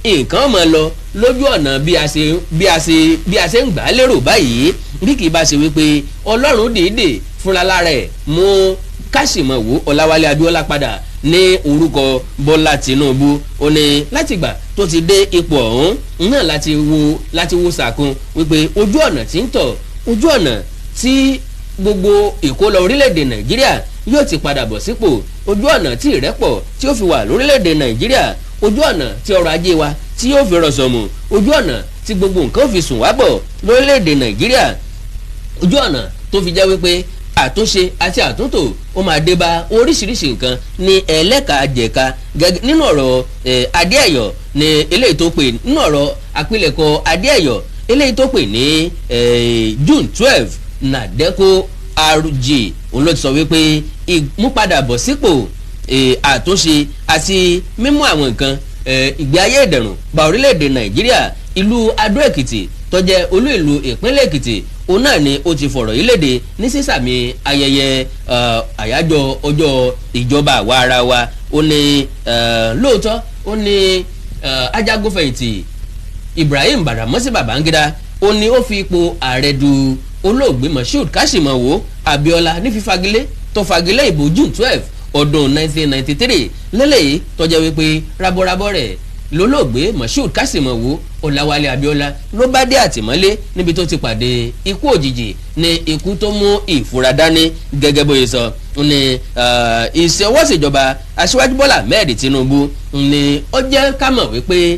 nǹkan mọ̀ lọ lójú ọ̀nà bí a ṣe ń gbà á lérò báyìí, bí kì í bá ṣe wípé Ọlọ́run dìídì fúnra lára ẹ̀ mú Kásìmọ̀wò Ọláwálé Abíọ́lá padà ní orúkọ Bọ́lá Tinubu. Ó ní látìgbà tó ti dé ipò ọ̀hún náà láti wo sàkún wípé ojú ọ̀nà tí ń tọ̀, ojú ọ̀nà tí gbogbo ìkólọ orílẹ̀-èdè Nàìjíríà yóò ti padà bọ̀ sípò, ojú ọ̀nà tí ìrẹ́pọ̀ tí ó fi wà lórílẹ̀-èdè Nàìjíríà, ojú ọ̀nà tí ọrọ̀ ajé wa tí yóò fi rọ̀sọ̀mù, ojú ọ̀nà tí gbogbo nǹkan ó fi sùn wá bọ̀ lórílẹ̀-èdè Nàìjíríà, ojú ọ̀nà tó fi jẹ́ wípé àtúnṣe àti àtúntò ó máa dé bá oríṣiríṣi nǹkan ní ẹlẹ́ka-jẹ̀ka. Gẹ́gẹ́ nínú ọ̀rọ̀ Adéẹ̀yọ̀ ní eléyìí tó pè, nínú ọ̀rọ̀ àpilẹ̀kọ Adéẹ̀yọ̀ eléyìí tó pè ní June 12 NADECO RG, òun ló ti sọ wípé ìmúpadàbọ̀sípò, àtúnṣe àti mímú àwọn nǹkan ìgbé ayé ìdẹ̀rùn bá orílẹ̀-èdè Nàìjíríà. Ìlú Adó Èkìtì tó jẹ́ olú ìlú ìpínlẹ̀ Èkìtì, òun náà ni ó ti fọ̀rọ̀ yìí léde ní sísàmì ayẹyẹ àyájọ́ ọjọ́ ìjọba àwa ara wa. Ó ní lóòótọ́, ó ní ajagunfẹ̀yìntì Ibrahim Badamasi Babangida, ó ní ó fi ipò ààrẹ du olóògbé Moshood Kásìmọ̀wò Abiola ní fífagilé tó fagilé ìbò June 12 ọdún 1993 lélẹ́yìí, tó jẹ́ wípé rábọ́rábọ́ rẹ̀ lólóògbé Moshood Kásìmọ̀wò Ọláwálé Abíọ́lá ló bá dé àtìmọ́lé, níbi tó ti pàdé ikú òjijì, ní ikú tó mú ìfura dání. Gẹ́gẹ́ bóyá sọ ní, ìṣọwọ́sìjọba aṣíwájú Bọ́lá Ahmed Tinubu ní ó jẹ́ ká mọ̀ wípé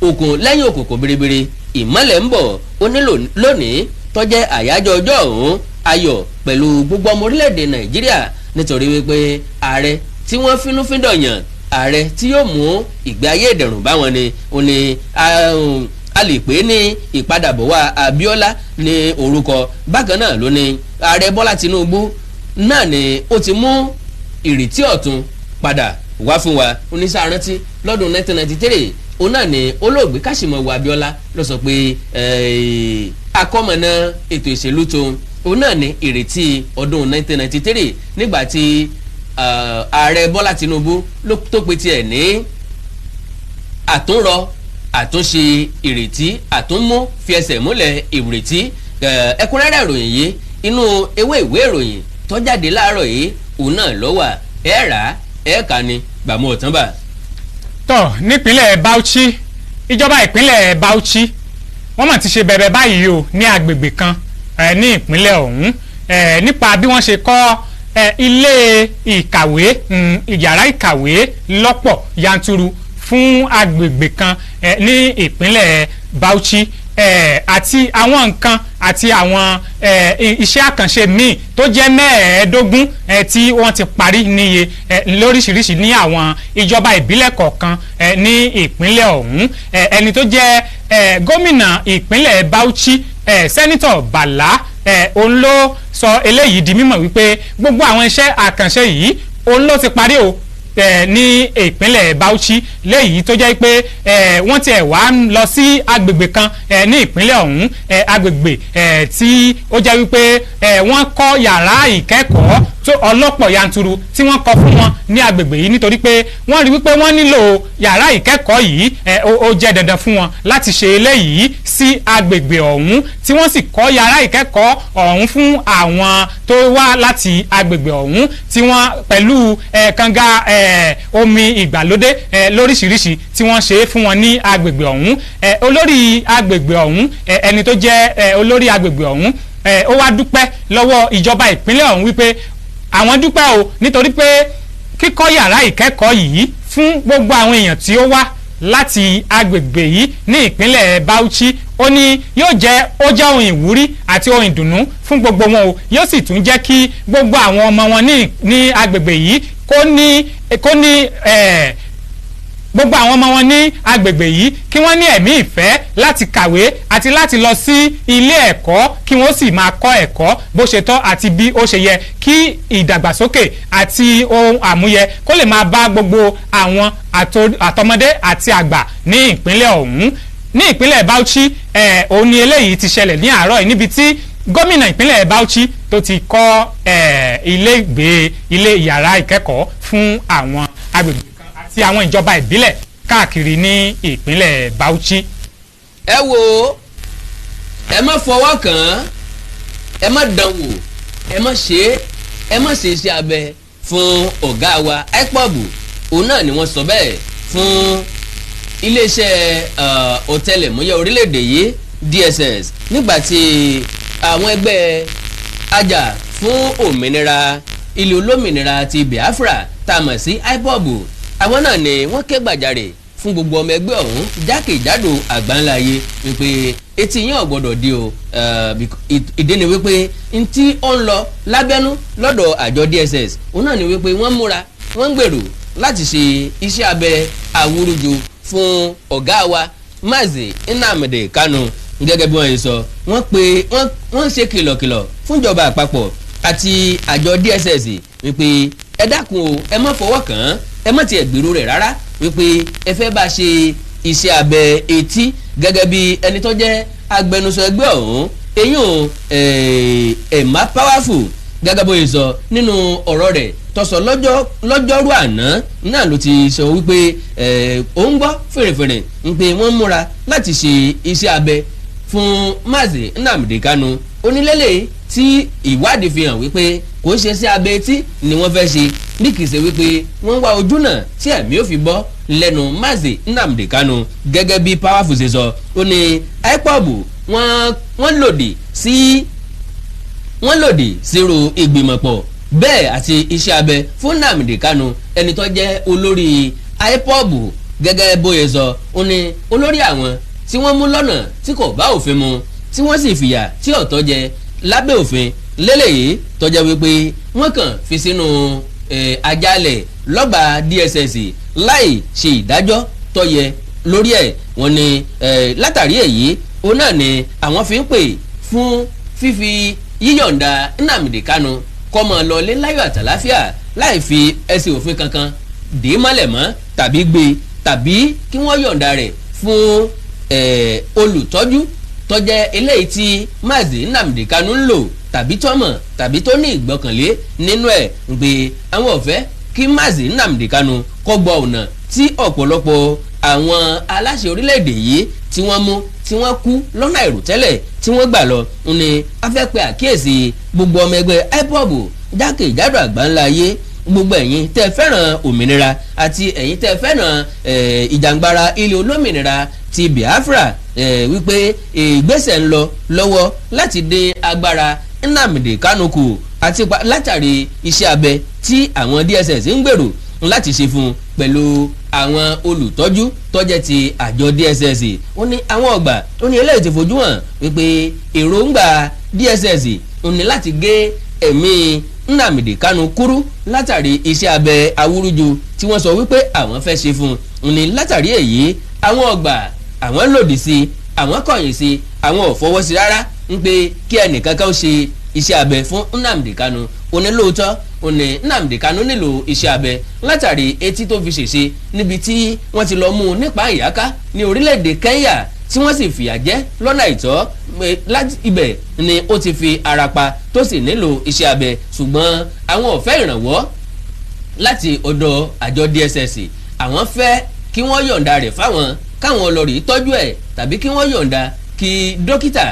òkun lẹ́yìn òkùnkùn biribiri, ìmọ́lẹ̀ ń bọ̀. Ó ní lónìí tó jẹ́ àyájọ́ ọjọ́ ọ̀hún, ayọ̀ pẹ̀lú gbogbo ọmọ orílẹ̀-èdè Nàìjíríà, nítorí wípé ààrẹ tí wọ́n fínúfíndọ̀ yàn, ààrẹ tí yóò mú ìgbé ayé ìdẹ̀rùn báwọn ni. Ó ní a lè pè é ní ìpadàbọ̀ wá Abíọ́lá ní orúkọ. Bákan náà ló ní ààrẹ Bọ́lá Tinubu náà ni ó ti mú ìrètí ọ̀tun padà wá fún wa. Oníṣàrántí lọ́dún 1993, òun náà ni olóògbé Káṣímọ̀wò Abíọ́lá ló sọ pé akọ́mọ̀nà ètò ìṣèlú tó òun náà ní ìrètí ọdún 1993, nígbà tí ààrẹ Bọ́lá Tinubu ló tó pe tiẹ̀ ní àtúnrọ, àtúnṣe ìrètí, àtúnmú fi ẹsẹ̀ múlẹ̀ ìrètí. Ẹ̀kúnrẹ́rẹ́ ìròyìn yìí, inú ewé ìwé ìròyìn tó jáde láàárọ̀ yìí, òun náà ló wà. Ẹ rà á, ẹ kà ní gbàmú ọ̀tán bà. Tọ́, nípínlẹ̀ Bauchi, ìjọba ìpínlẹ̀ Bauchi, wọ́n mà ti ṣe bẹ̀bẹ̀ báyìí o ní agbègbè kan ní ìpínlẹ̀ ọ̀hún, nípa bí wọ́n ṣe kọ́ ilé ìkàwé, yàrá ìkàwé lọ́pọ̀ yanturu fún agbègbè kan ní ìpínlẹ̀ Bauchi, àti àwọn nǹkan àti àwọn iṣẹ́ àkànṣe míì tó jẹ́ 25 tí wọ́n ti parí níye lóríṣiríṣi ní àwọn ìjọba ìbílẹ̀ kọ̀ọ̀kan ní ìpínlẹ̀ ọ̀hún. Ẹni tó jẹ́ gómìnà ìpínlẹ̀ Bauchi, Senator Bala, òun ló sọ eléyìí di mímọ̀ wípé gbogbo àwọn iṣẹ́ àkànṣe yìí, òun ló ti parí o. Ní ìpínlẹ̀ Bauchi léyìí tó jẹ́ pé wọ́n tiẹ̀ wá ń lọ sí agbègbè kan ní ìpínlẹ̀ ọ̀hún, agbègbè tí ó jẹ́ wípé wọ́n kọ́ yàrá ìkẹ́kọ̀ọ́ tó ọlọ́pọ̀ yanturu tí wọ́n kọ́ fún wọn ní agbègbè yìí, nítorí pé wọ́n rí wípé wọ́n nílò yàrá ìkẹ́kọ̀ọ́ yìí. Ó jẹ́ dandan fún wọn láti ṣe eléyìí sí agbègbè ọ̀hún, tí wọ́n sì kọ́ yàrá ìkẹ́kọ̀ọ́ ọ̀hún fún àwọn tó wá láti agbègbè ọ̀hún, tí wọ́n pẹ̀lú kànga omi ìgbàlódé lóríṣiríṣi tí wọ́n ṣe é fún wọn ní agbègbè ọ̀hún. Olórí agbègbè ọ̀hún, ẹni tó jẹ́ olórí agbègbè ọ̀hún, ó wá dúpẹ́ lọ́wọ́ ìjọba ìpínlẹ̀ ọ̀hún wípé àwọn dúpẹ́ o, nítorí pé kíkọ́ yàrá ìkẹ́kọ̀ọ́ yìí fún gbogbo àwọn èèyàn tí ó wá láti agbègbè yìí ní ìpínlẹ̀ Bauchi, ó ní yóò jẹ́, ó jẹ́ ohun ìwúrí àti ohun ìdùnnú fún gbogbo wọn o. Yóò sì tún jẹ́ kí gbogbo àwọn ọmọ wọn ní agbègbè yìí kó ní gbogbo àwọn ọmọ wọn ní agbègbè yìí kí wọ́n ní ẹ̀mí ìfẹ́ láti kàwé àti láti lọ sí ilé ẹ̀kọ́, kí wọ́n sì máa kọ́ ẹ̀kọ́ bó ṣe tọ́ àti bí ó ṣe yẹ, kí ìdàgbàsókè àti ohun àmúyẹ kó lè máa bá gbogbo àwọn àtọmọdé àti àgbà ní ìpínlẹ̀ ọ̀hún. Ní ìpínlẹ̀ Bauchi òun ni eléyìí ti ṣẹlẹ̀ ní àárọ̀ yìí, níbi tí gómìnà ìpínlẹ̀ Bauchi tó ti kọ́ ilé ìgbé, ilé yàrá ìkẹ́kọ̀ọ́ fún àwọn agbègbè kan àti àwọn ìjọba ìbílẹ̀ káàkiri ní ìpínlẹ̀ Bauchi. Ẹ wo, ẹ má fọwọ́ kàn án, ẹ má dán wò, ẹ má ṣe é, ẹ má ṣe iṣẹ́ abẹ fún ọ̀gá wa IPOB. Òun náà ni wọ́n sọ bẹ́ẹ̀ fún iléeṣẹ́ ọ̀tẹlẹ̀múyẹ́ orílẹ̀-èdè yìí, DSS, nígbà tí àwọn ẹgbẹ́ ajá fún òmìnira ilẹ̀ olómìnira ti Biafra tá a mọ̀ sí IPOB, àwọn náà ni wọ́n ké gbàjarè fún gbogbo ọmọ ẹgbẹ́ ọ̀hún jákèjádò àgbáńlá ayé wípé etí yín ò gbọ́dọ̀ di o. Ìdí ni wípé ntí ó ń lọ lábẹ́nú lọ́dọ̀ àjọ DSS, òun náà ni wípé wọ́n múra, wọ́n ń gbèrò láti ṣe iṣẹ́ abẹ àwùrúju fún ọ̀gá wa Mazi Nnamdi Kanu. Gẹ́gẹ́ bí wọ́n ṣe sọ, wọ́n pe wọ́n ń ṣe kìlọ̀kìlọ̀ fúnjọba àpapọ̀ àti àjọ DSS wípé ẹ dákun o, ẹ má fọwọ́ kàn án, ẹ má tiẹ̀ gbèrò rẹ̀ rárá wípé ẹ fẹ́ bá ṣe iṣẹ́ abẹ etí. Gẹ́gẹ́ bí ẹni tó jẹ́ agbẹnusọ ẹgbẹ́ ọ̀hún, eyín o Emma Powerful, gẹ́gẹ́ bó ṣe sọ nínú ọ̀rọ̀ rẹ̀ tó sọ lọ́jọ́rú àná náà ló ti sọ wípé ó ń gbọ́ fèrèfèrè ń pé wọ́n múra láti ṣe iṣẹ́ abẹ fún Mazi Nnamdi Kanu. Onílélẹ̀ tí ìwádìí fi hàn wípé kò ṣe sí abẹ etí ni wọ́n fẹ́ ṣe, bí kìí ṣe wípé wọ́n wá ojúnà tí ẹ̀mí ò fi bọ́ lẹ́nu Mazi Nnamdi Kanu. Gẹ́gẹ́ bí Powerful ṣe sọ, ó ní IPOB wọ́n lòdì sírú ìgbìmọ̀pọ̀ bẹ́ẹ̀ àti iṣẹ́ abẹ fún Nnamdi Kanu. Ẹni tó jẹ́ olórí IPOB, gẹ́gẹ́ bóyá sọ, ó ní olórí àwọn tí wọ́n mú lọ́nà tí kò bá òfin mu, tí wọ́n sì fìyà tí ọ̀tọ̀ jẹ lábẹ́ òfin lélẹ́yìí, tó jẹ́ wípé wọ́n kàn fi sínú ajálẹ̀ lọ́gbà DSS láì ṣe ìdájọ́ tó yẹ lórí ẹ̀. Wọ́n ní látàrí èyí, òun náà ni àwọn fi ń pè fún fífi yíyọ̀ǹda Nnamdi Kanu kó máa lọlé láyọ̀ àtàláfíà, láì fi ẹsẹ̀ òfin kankan dè é mọ́lẹ̀ mọ́ tàbí gbé, tàbí kí wọ́n yọ̀ǹda rẹ̀ fún olùtọ́jú tó jẹ́ eléyìí tí Mazi Nnamdi Kanu ń lò, tàbí tọ́mọ̀, tàbí tó ní ìgbọ́kànlé nínú ẹ̀, ń pé àwọn ò fẹ́ kí Mazi Nnamdi Kanu kó gbọ́ ọ̀nà tí ọ̀pọ̀lọpọ̀ àwọn aláṣẹ orílẹ̀-èdè yìí tí wọ́n mú, tí wọ́n kú lọ́nà àìròtẹ́lẹ̀, tí wọ́n gbà lọ. Ní a fẹ́ pe àkíyèsí gbogbo ọmọ ẹgbẹ́ IPOB jákèjádò àgbáńlá ayé, gbogbo ẹ̀yin tẹ́ fẹ́ràn òmìnira àti ẹ̀yin tẹ́ fẹ́ràn ìjàngbara ilẹ̀ olómìnira ti Biafra, wípé ìgbésẹ̀ ń lọ lọ́wọ́ láti dín agbára Nnamdi Kanu kù àti látàrí iṣẹ́ abẹ tí àwọn DSS ń gbèrò láti ṣe fún un pẹ̀lú àwọn olùtọ́jú tó jẹ́ ti àjọ DSS. Ó ní àwọn ọgbà, ó ní eléyìí ti fojú hàn wípé èròǹgbà DSS ó ní láti gé ẹ̀mí Nnamdi Kanu kúrú látàrí iṣẹ́ abẹ awúrúju tí wọ́n sọ wípé àwọn fẹ́ ṣe fún un. Ní látàrí èyí, àwọn ọgbà, àwọn lòdì sí, àwọn kọ̀yìn sí, àwọn ò fọwọ́ sí rárá ń pé kí ẹnìkan kan ṣe iṣẹ́ abẹ fún Nnamdi Kanu. Onílòótọ́ Ó ní Nnamdi Kanu nílò iṣẹ́ abẹ látàrí etí tó fi ṣèṣe níbi tí wọ́n ti lọ mú un nípa ìyáká ní orílẹ̀-èdè Kenya, tí wọ́n sì fìyà jẹ lọ́nà àìtọ́. Láti ibẹ̀ ni ó ti fi ara pa tó sì nílò iṣẹ́ abẹ, ṣùgbọ́n àwọn ò fẹ́ ìrànwọ́ láti ọ̀dọ̀ àjọ DSS. Àwọn fẹ́ kí wọ́n yọ̀ǹda rẹ̀ fáwọn káwọn lọ rí tọ́jú ẹ̀, tàbí kí wọ́n yọ̀ǹda kí dókítà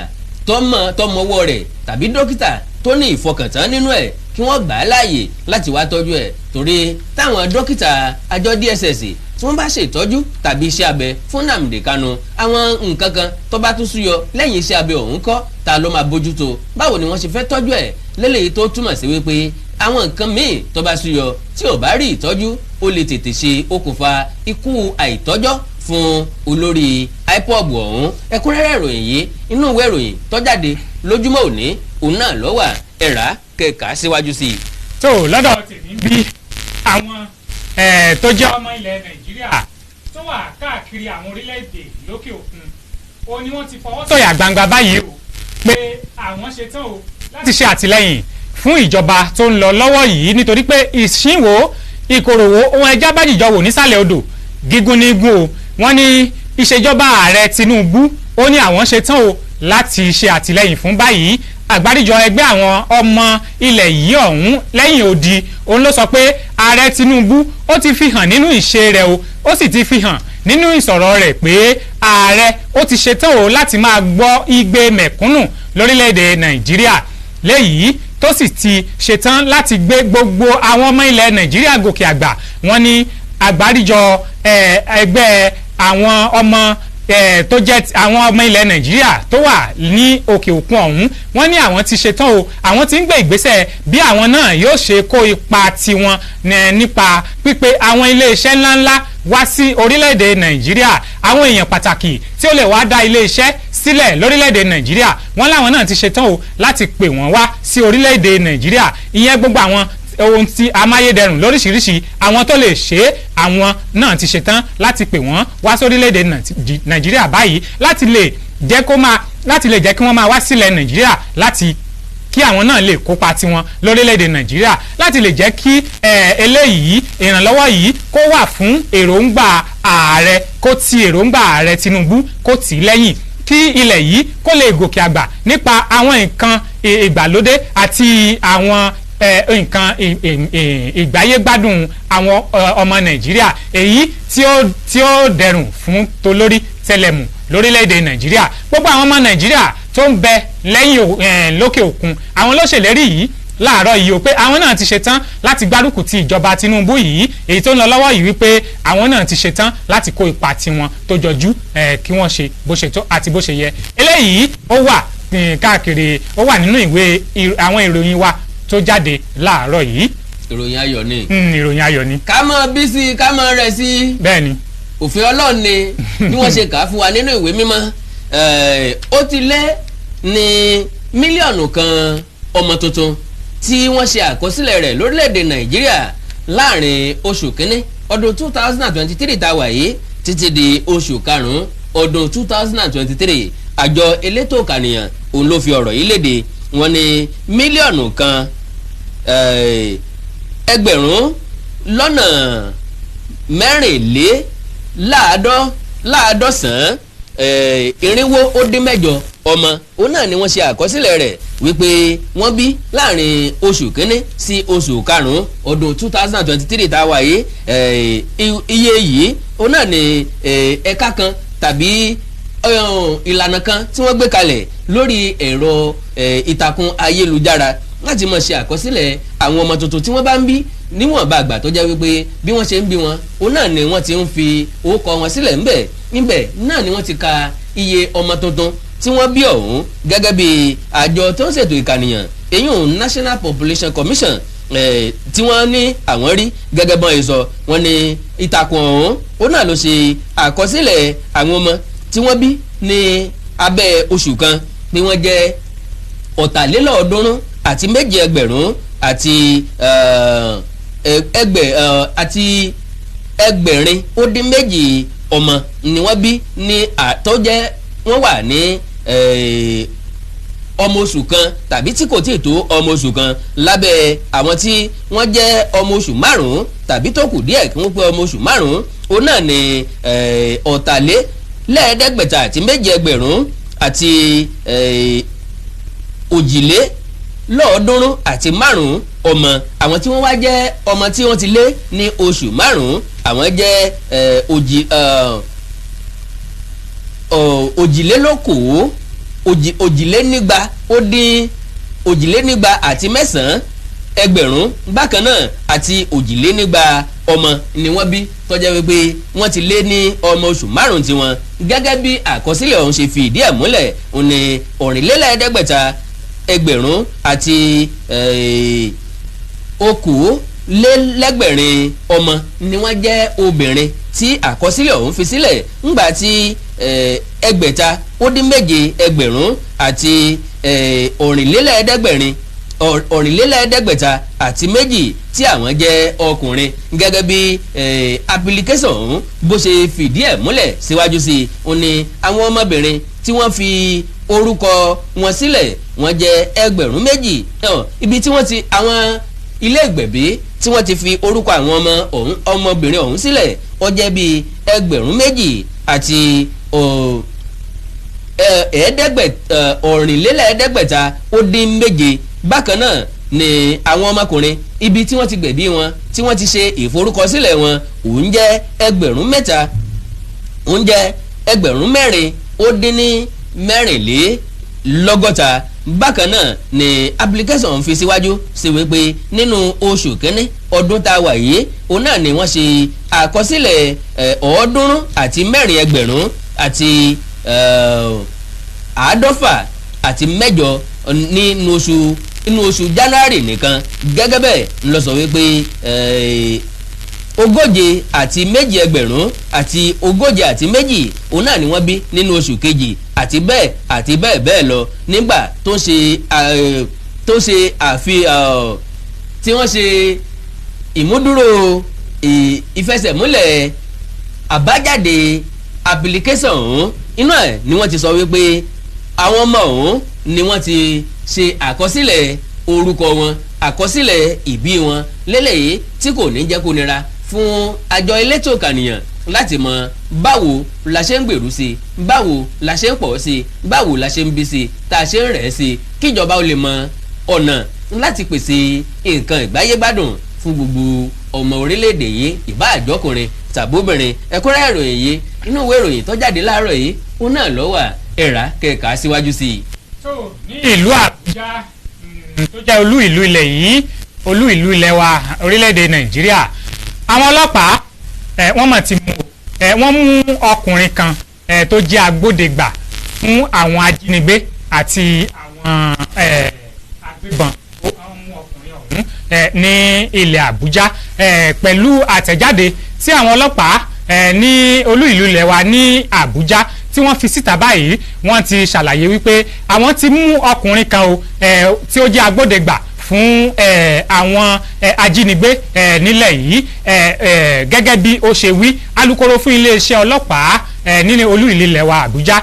tọmọ tọmọwọ́ rẹ̀ tàbí dókítà tó ní ìfọkàntán nínú ẹ̀ kí wọ́n gbà á láàyè láti wá tọ́jú ẹ̀, torí táwọn dókítà àjọ DSS tí wọ́n bá ṣètọ́jú tàbí iṣẹ́ abẹ fún Nnamdi Kanu, àwọn nǹkan kan tó bá tún súyọ lẹ́yìn iṣẹ́ abẹ ọ̀hún kọ́, ta ló máa bójútó? Báwo ni wọ́n ṣe fẹ́ tọ́jú ẹ̀? Lélẹ́yìí tó túmọ̀ sí wípé àwọn nǹkan míì tó bá súyọ tí ò bá rí ìtọ́jú, ó lè tètè ṣe okùnfà ikú àìtọ́jọ́ fún olórí IPOB ọ̀hún. Ẹ̀kúnrẹ́rẹ́ ìròyìn yìí, inú ìwé ìròyìn tó jáde lójúmọ́ òní, òun náà ló wà. Ẹ̀rá kẹ̀ka síwájú sí i. Tó lọ́dọ̀ tèmi, bí àwọn tó jẹ́ ọmọ ilẹ̀ Nàìjíríà tó wà káàkiri àwọn orílẹ̀-èdè lókè òkun, ó ní wọ́n ti fọwọ́ sọ̀yà gbangba báyìí o pé àwọn ṣetán o láti ṣe àtìlẹ́yìn fún ìjọba tó ń lọ lọ́wọ́ yìí, nítorí pé ìṣínwó ìkòròwò ohun ẹja bá jìjọ wò nísàlẹ̀ odò, gígùn ní gún o. Wọ́n ní ìṣèjọba ààrẹ Tinubu, ó ní àwọn ṣetán o láti ṣe àtìlẹ́yìn fún báyìí. Àgbáríjọ ẹgbẹ́ àwọn ọmọ ilẹ̀ yìí ọ̀hún lẹ́yìn odi, òun ló sọ pé ààrẹ Tinubu ó ti fi hàn nínú ìṣe rẹ̀ o, ó sì ti fi hàn nínú ìsọ̀rọ̀ rẹ̀ pé ààrẹ ó ti ṣetán o láti máa gbọ́ igbe mẹ̀kúnnù lórílẹ̀‐èdè Nàìjíríà, léyìí tó sì ti ṣetán láti gbé gbogbo àwọn ọmọ ilẹ̀ Nàìjíríà gòkè àgbà. Wọ́n ní àgbáríjọ ẹgbẹ́ àwọn ọmọ tó jẹ́ àwọn ọmọ ilẹ̀ Nàìjíríà tó wà ní òkè òkun ọ̀hún, wọ́n ní àwọn ti ṣetán o, àwọn ti ń gbé ìgbésẹ̀ bí àwọn náà yóò ṣe kó ipa tiwọn nípa pípé àwọn iléeṣẹ́ ńláńlá wá sí orílẹ̀-èdè Nàìjíríà. Àwọn èèyàn pàtàkì tí ó lè wá dá iléeṣẹ́ sílẹ̀ lórílẹ̀-èdè Nàìjíríà, wọ́n láwọn náà ti ṣetán o láti pè wọ́n wá sí orílẹ̀-èdè Nàìjíríà. Ìyẹn gbogbo àwọn ohun tí amáyédẹrùn lóríṣiríṣi, àwọn tó lè ṣe é, àwọn náà ti ṣetán láti pè wọ́n wá sórílẹ̀-èdè Nàìjíríà báyìí láti lè jẹ́ kí wọ́n máa wá sílẹ̀ Nàìjíríà, láti kí àwọn náà lè kópa tiwọn lórílẹ̀‐èdè Nàìjíríà, láti lè jẹ́ kí eléyìí, ìrànlọ́wọ́ yìí, kó wà fún èròǹgbà ààrẹ, kó ti èròǹgbà ààrẹ Tinubu kó tì í lẹ́yìn, kí ilẹ̀ yìí kó lè gòkè àgbà nípa àwọn nǹkan ìgbàlódé àti àwọn nǹkan ìgbáyégbádùn àwọn ọmọ Nàìjíríà, èyí tí ó dẹrùn fún tolórí tẹlẹmù lórílẹ̀‐èdè Nàìjíríà. Gbogbo àwọn ọmọ Nàìjíríà tó ń bẹ lẹ́yìn lókè òkun, àwọn ló ṣèlérí yìí láàárọ̀ yìí o pé àwọn náà ti ṣetán láti gbárùkù ti ìjọba Tinubu yìí, èyí tó ń lọ lọ́wọ́ yìí, wípé àwọn náà ti ṣetán láti kó ipa tiwọn tó jọjú, kí wọ́n ṣe bó ṣe tó àti bó ṣe yẹ. Eléyìí ó wà káàkiri, ó wà nínú ìwé àwọn ìròyìn wa tó jáde láàárọ̀ yìí. Ìròyìn ayọ̀ ni. Ìròyìn ayọ̀ ni. Ká mọ bí sí, ká mọ rẹ̀ sí. Bẹ́ẹ̀ni. Òfin Ọlọ́run ni bí wọ́n ṣe kà á fún wa nínú ìwé mímọ́. Ó ti lé ní 1 mílíọ̀nù ọmọ tuntun tí wọ́n ṣe àkọsílẹ̀ rẹ̀ lórílẹ̀‐èdè Nàìjíríà láàrin oṣù kínní ọdún 2023 tá a wà yìí títí di oṣù karùn-ún ọdún 2023. Àjọ elétò kànìyàn òun ló fi ọ̀rọ̀ yìí léde. Wọ́n ní 1 mílíọ̀nù 4,486,408 ọmọ òun náà ni wọ́n ṣe àkọsílẹ̀ rẹ̀ wípé wọ́n bí láàrin oṣù kínní sí oṣù karùn-ún ọdún 2023 tá a wà yìí. Iye yìí òun náà ni ẹ̀ka kan tàbí ìlànà kan tí wọ́n gbé kalẹ̀ lórí ẹ̀rọ ìtàkùn ayélujára láti máa ṣe àkọsílẹ̀ àwọn ọmọ tuntun tí wọ́n bá ń bí, níwọ̀nba àgbà tó jẹ́ wípé bí wọ́n ṣe ń bí wọn, òun náà ni wọ́n ti ń fi orúkọ wọn sílẹ̀ ńbẹ̀. Níbẹ̀ náà ni wọ́n ti ka iye ọmọ tuntun tí wọ́n bí ọ̀hún, gẹ́gẹ́ bí àjọ tó ń ṣètò ìkànìyàn, èyí National Population Commission, tí wọ́n ní àwọn rí. Gẹ́gẹ́ bọ́n ẹ sọ, wọ́n ní ìtàkùn ọ̀hún, òun náà ló ṣe àkọsílẹ̀ àwọn ọmọ tí wọ́n bí ní abẹ́ oṣù kan pé wọ́n jẹ́ 343 ẹgbẹ̀rún àti ẹgbẹ̀ àti 862 ọmọ ni wọ́n bí ní àtọ́jẹ́ wọ́n wà ní ọmọ oṣù kan tàbí tí kò tíì tó ọmọ oṣù kan, lábẹ́ àwọn tí wọ́n jẹ́ ọmọ oṣù 5 tàbí tó kù díẹ̀ kí wọ́n pé ọmọ oṣù 5, òun náà ní 647 ẹgbẹ̀rún àti 335 ọmọ. Àwọn tí wọ́n wá jẹ́ ọmọ tí wọ́n ti lé ní oṣù 5, àwọn jẹ́ òjìlélókòó òjìlénígba ó dín 209 ẹgbẹ̀rún bákan náà àti 220 ọmọ ni wọ́n bí tó jẹ́ wípé wọ́n ti lé ní ọmọ oṣù 5 tiwọn. Gẹ́gẹ́ bí àkọsílẹ̀ ọ̀hún ṣe fi ìdí ẹ̀ múlẹ̀, òun ní 507 ẹgbẹ̀rún àti 820 ọmọ ni wọ́n jẹ́ obìnrin tí àkọsílẹ̀ ọ̀hún fi sílẹ̀, ńgbà tí 607 ẹgbẹ̀rún àti 582 tí àwọn jẹ́ ọkùnrin. Gẹ́gẹ́ bí application ọ̀hún bó ṣe fìdí ẹ̀ múlẹ̀ síwájú sí i, ó ní àwọn ọmọbìnrin tí wọ́n fi orúkọ wọn sílẹ̀, wọ́n jẹ́ 2,000. Ibi tí wọ́n ti àwọn ilé ìgbẹ̀bí tí wọ́n ti fi orúkọ àwọn ọmọ ọ̀hún ọmọbìnrin ọ̀hún sílẹ̀, ó jẹ́ bíi 2,000 àti 767. Bákan náà ni àwọn ọmọkùnrin, ibi tí wọ́n ti gbẹ̀bí wọn tí wọ́n ti ṣe ìforúkọsílẹ̀ wọn, òun jẹ́ 3,000, òun jẹ́ 4,064. Bákan náà ni application fi síwájú sí wípé nínú oṣù kínní ọdún tá a wà yìí, òun náà ni wọ́n ṣe àkọsílẹ̀ 304 ẹgbẹ̀rún àti 58 nínú oṣù January nìkan. Gẹ́gẹ́ bẹ́ẹ̀ ń lọ sọ wípé 42 ẹgbẹ̀rún àti 42, òun náà ni wọ́n bí nínú oṣù kejì, àti bẹ́ẹ̀ àti bẹ́ẹ̀ bẹ́ẹ̀ lọ, nígbà tó ṣe àfi tí wọ́n ṣe ìmúdúró ìfẹsẹ̀múlẹ̀ àbájáde application ọ̀hún. Inú ẹ̀ ni wọ́n ti sọ wípé àwọn ọmọ ọ̀hún ni wọ́n ti ṣe àkọsílẹ̀ orúkọ wọn, àkọsílẹ̀ ìbí wọn lélẹ́yìí tí kò ní jẹ́ kó nira fún àjọ elétò kànìyàn láti mọ báwo la ṣe ń gbèrú sí i, báwo la ṣe ń pọ̀ sí i, báwo la ṣe ń bí sí i, tá a ṣe ń rẹ̀ sí i, kíjọba ó lè mọ ọ̀nà láti pèsè nǹkan ìgbáyégbádùn fún gbogbo ọmọ orílẹ̀-èdè yìí, ìbá àjọkùnrin tàbóbìnrin. Ẹ̀kúnrẹ́rẹ́ ìròyìn yìí, inú ìwé ìròyìn tó jáde láàárọ̀ yìí, òun náà ló wà. Ẹ̀rà kẹ̀ka síwájú sí i. Tó ní ìlú Àbújá, tó jẹ́ olú ìlú ilẹ̀ yìí, olú ìlú ilẹ̀ wa, orílẹ̀-èdè Nàìjíríà, àwọn ọlọ́pàá wọ́n mọ̀ ti mú wọ́n mú ọkùnrin kan tó jẹ́ agbódegbà fún àwọn ajínigbé àti àwọn agbébọn. Wọ́n mú ọkùnrin ọ̀hún ní ilẹ̀ Àbújá pẹ̀lú àtẹ̀jáde tí àwọn ọlọ́pàá ní olú ìlú ilẹ̀ wa ní Àbújá tí wọ́n fi síta báyìí. Wọ́n ti ṣàlàyé wípé àwọn ti mú ọkùnrin kan o tí ó jẹ́ agbódegbà fún àwọn ajínigbé nílẹ̀ yìí. Gẹ́gẹ́ bí ó ṣe wí, alukoro fún iléeṣẹ́ ọlọ́pàá nínú olú ìlú ilẹ̀ wa Àbújá,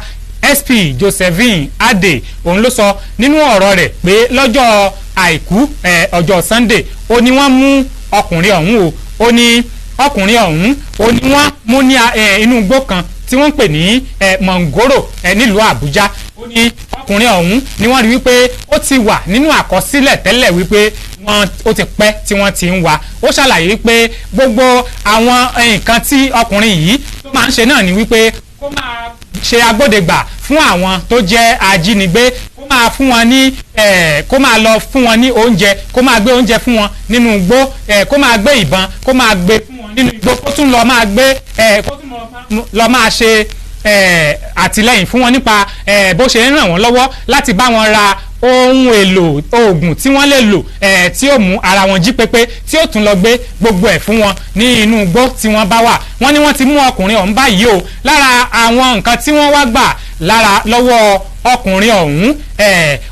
SP Josephine Adeh, òun ló sọ nínú ọ̀rọ̀ rẹ̀ pé lọ́jọ́ Àìkú, ọjọ́ Sunday, ó ní wọ́n mú ọkùnrin ọ̀hún o. Ó ní ọkùnrin ọ̀hún, ó ní wọ́n mú ní inú igbó kan tí wọ́n ń pè ní Mọ̀ngóró nílùú Àbújá. Ó ní ọkùnrin ọ̀hún ni wọ́n rí wípé ó ti wà nínú àkọsílẹ̀ tẹ́lẹ̀, wípé wọ́n ó ti pẹ́ tí wọ́n ti ń wá. Ó ṣàlàyé wípé gbogbo àwọn nǹkan tí ọkùnrin yìí tó máa ń ṣe náà ni wípé kó máa ṣe agbódegbà fún àwọn tó jẹ́ ajínigbé, kó máa fún wọn ní kó máa lọ fún wọn ní oúnjẹ, kó máa gbé oúnjẹ fún wọn nínú igbó, kó máa gbé ìbọn, kó máa gbé fún wọn nínú igbó, kó tún lọ máa gbé kó tún lọ máa ṣe àtìlẹ́yìn fún wọn nípa bó ṣe ń ràn wọ́n lọ́wọ́ láti bá wọn ra ohun èlò oògùn tí wọ́n lè lò tí ó mú ara wọn jí pépé, tí ó tún lọ gbé gbogbo ẹ̀ fún wọn ní inú igbó tí wọ́n bá wà. Wọ́n ní wọ́n ti mú ọkùnrin ọ̀hún báyìí o. Lára àwọn nǹkan tí wọ́n wá gbà lára lọ́wọ́ ọkùnrin ọ̀hún,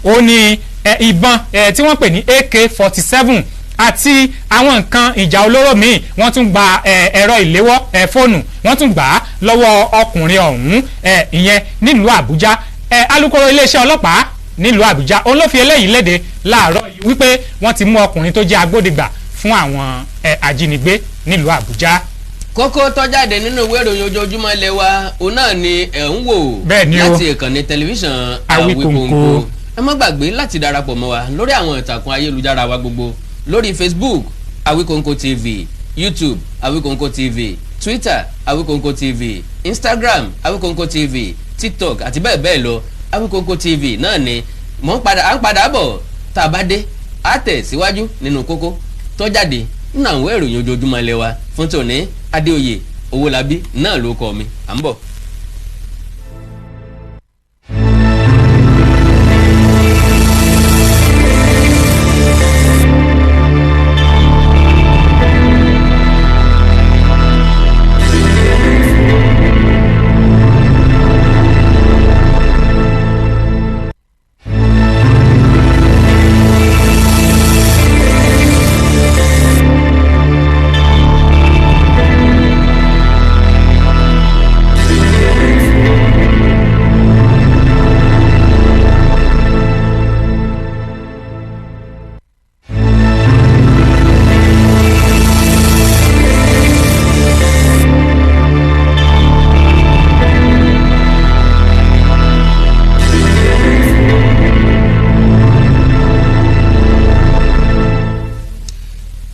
ó ní ìbọn tí wọ́n pè ní AK-47 àti àwọn nǹkan ìjà olóró míì. Wọ́n tún gba ẹ̀rọ ìléwọ́, fóònù, wọ́n tún gbà á lọ́wọ́ ọkùnrin ọ̀hún, ìyẹn nílùú Àbújá. Alukoro iléeṣẹ́ ọlọ́pàá Nílùú Àbújá, òun ló fi eléyìí léde láàárọ̀ yìí wípé wọ́n ti mú ọkùnrin tó jẹ́ agbódegbà fún àwọn ajínigbé nílùú Àbújá. Kókó tó jáde nínú ìwé ìròyìn ojoojúmọ́ ilé wa, òun náà ni ẹ̀ ń wò Bẹ́ẹ̀ ni o. láti ìkànnì tẹlifíṣàn Awikonko. Awikonko. Ẹ má gbàgbé láti darapọ̀ mọ́ wa lórí àwọn ìtàkùn ayélujára wa gbogbo, lórí Facebook, Awikonko TV, YouTube, Awikonko TV, Twitter, Awikonko TV, Instagram, Awikonko TV, TikTok àti bẹ́ẹ̀ bẹ́ẹ̀ lọ. Awikonko TV náà ni mò ń padà, à ń padà bọ̀. Tá a bá dé, á tẹ̀ síwájú nínú kókó tó jáde nínú àwọn ìròyìn ojoojúmọ́ ilé wa fún tòní. Adéoyè Owólabí náà ló kọ mi. À ń bọ̀.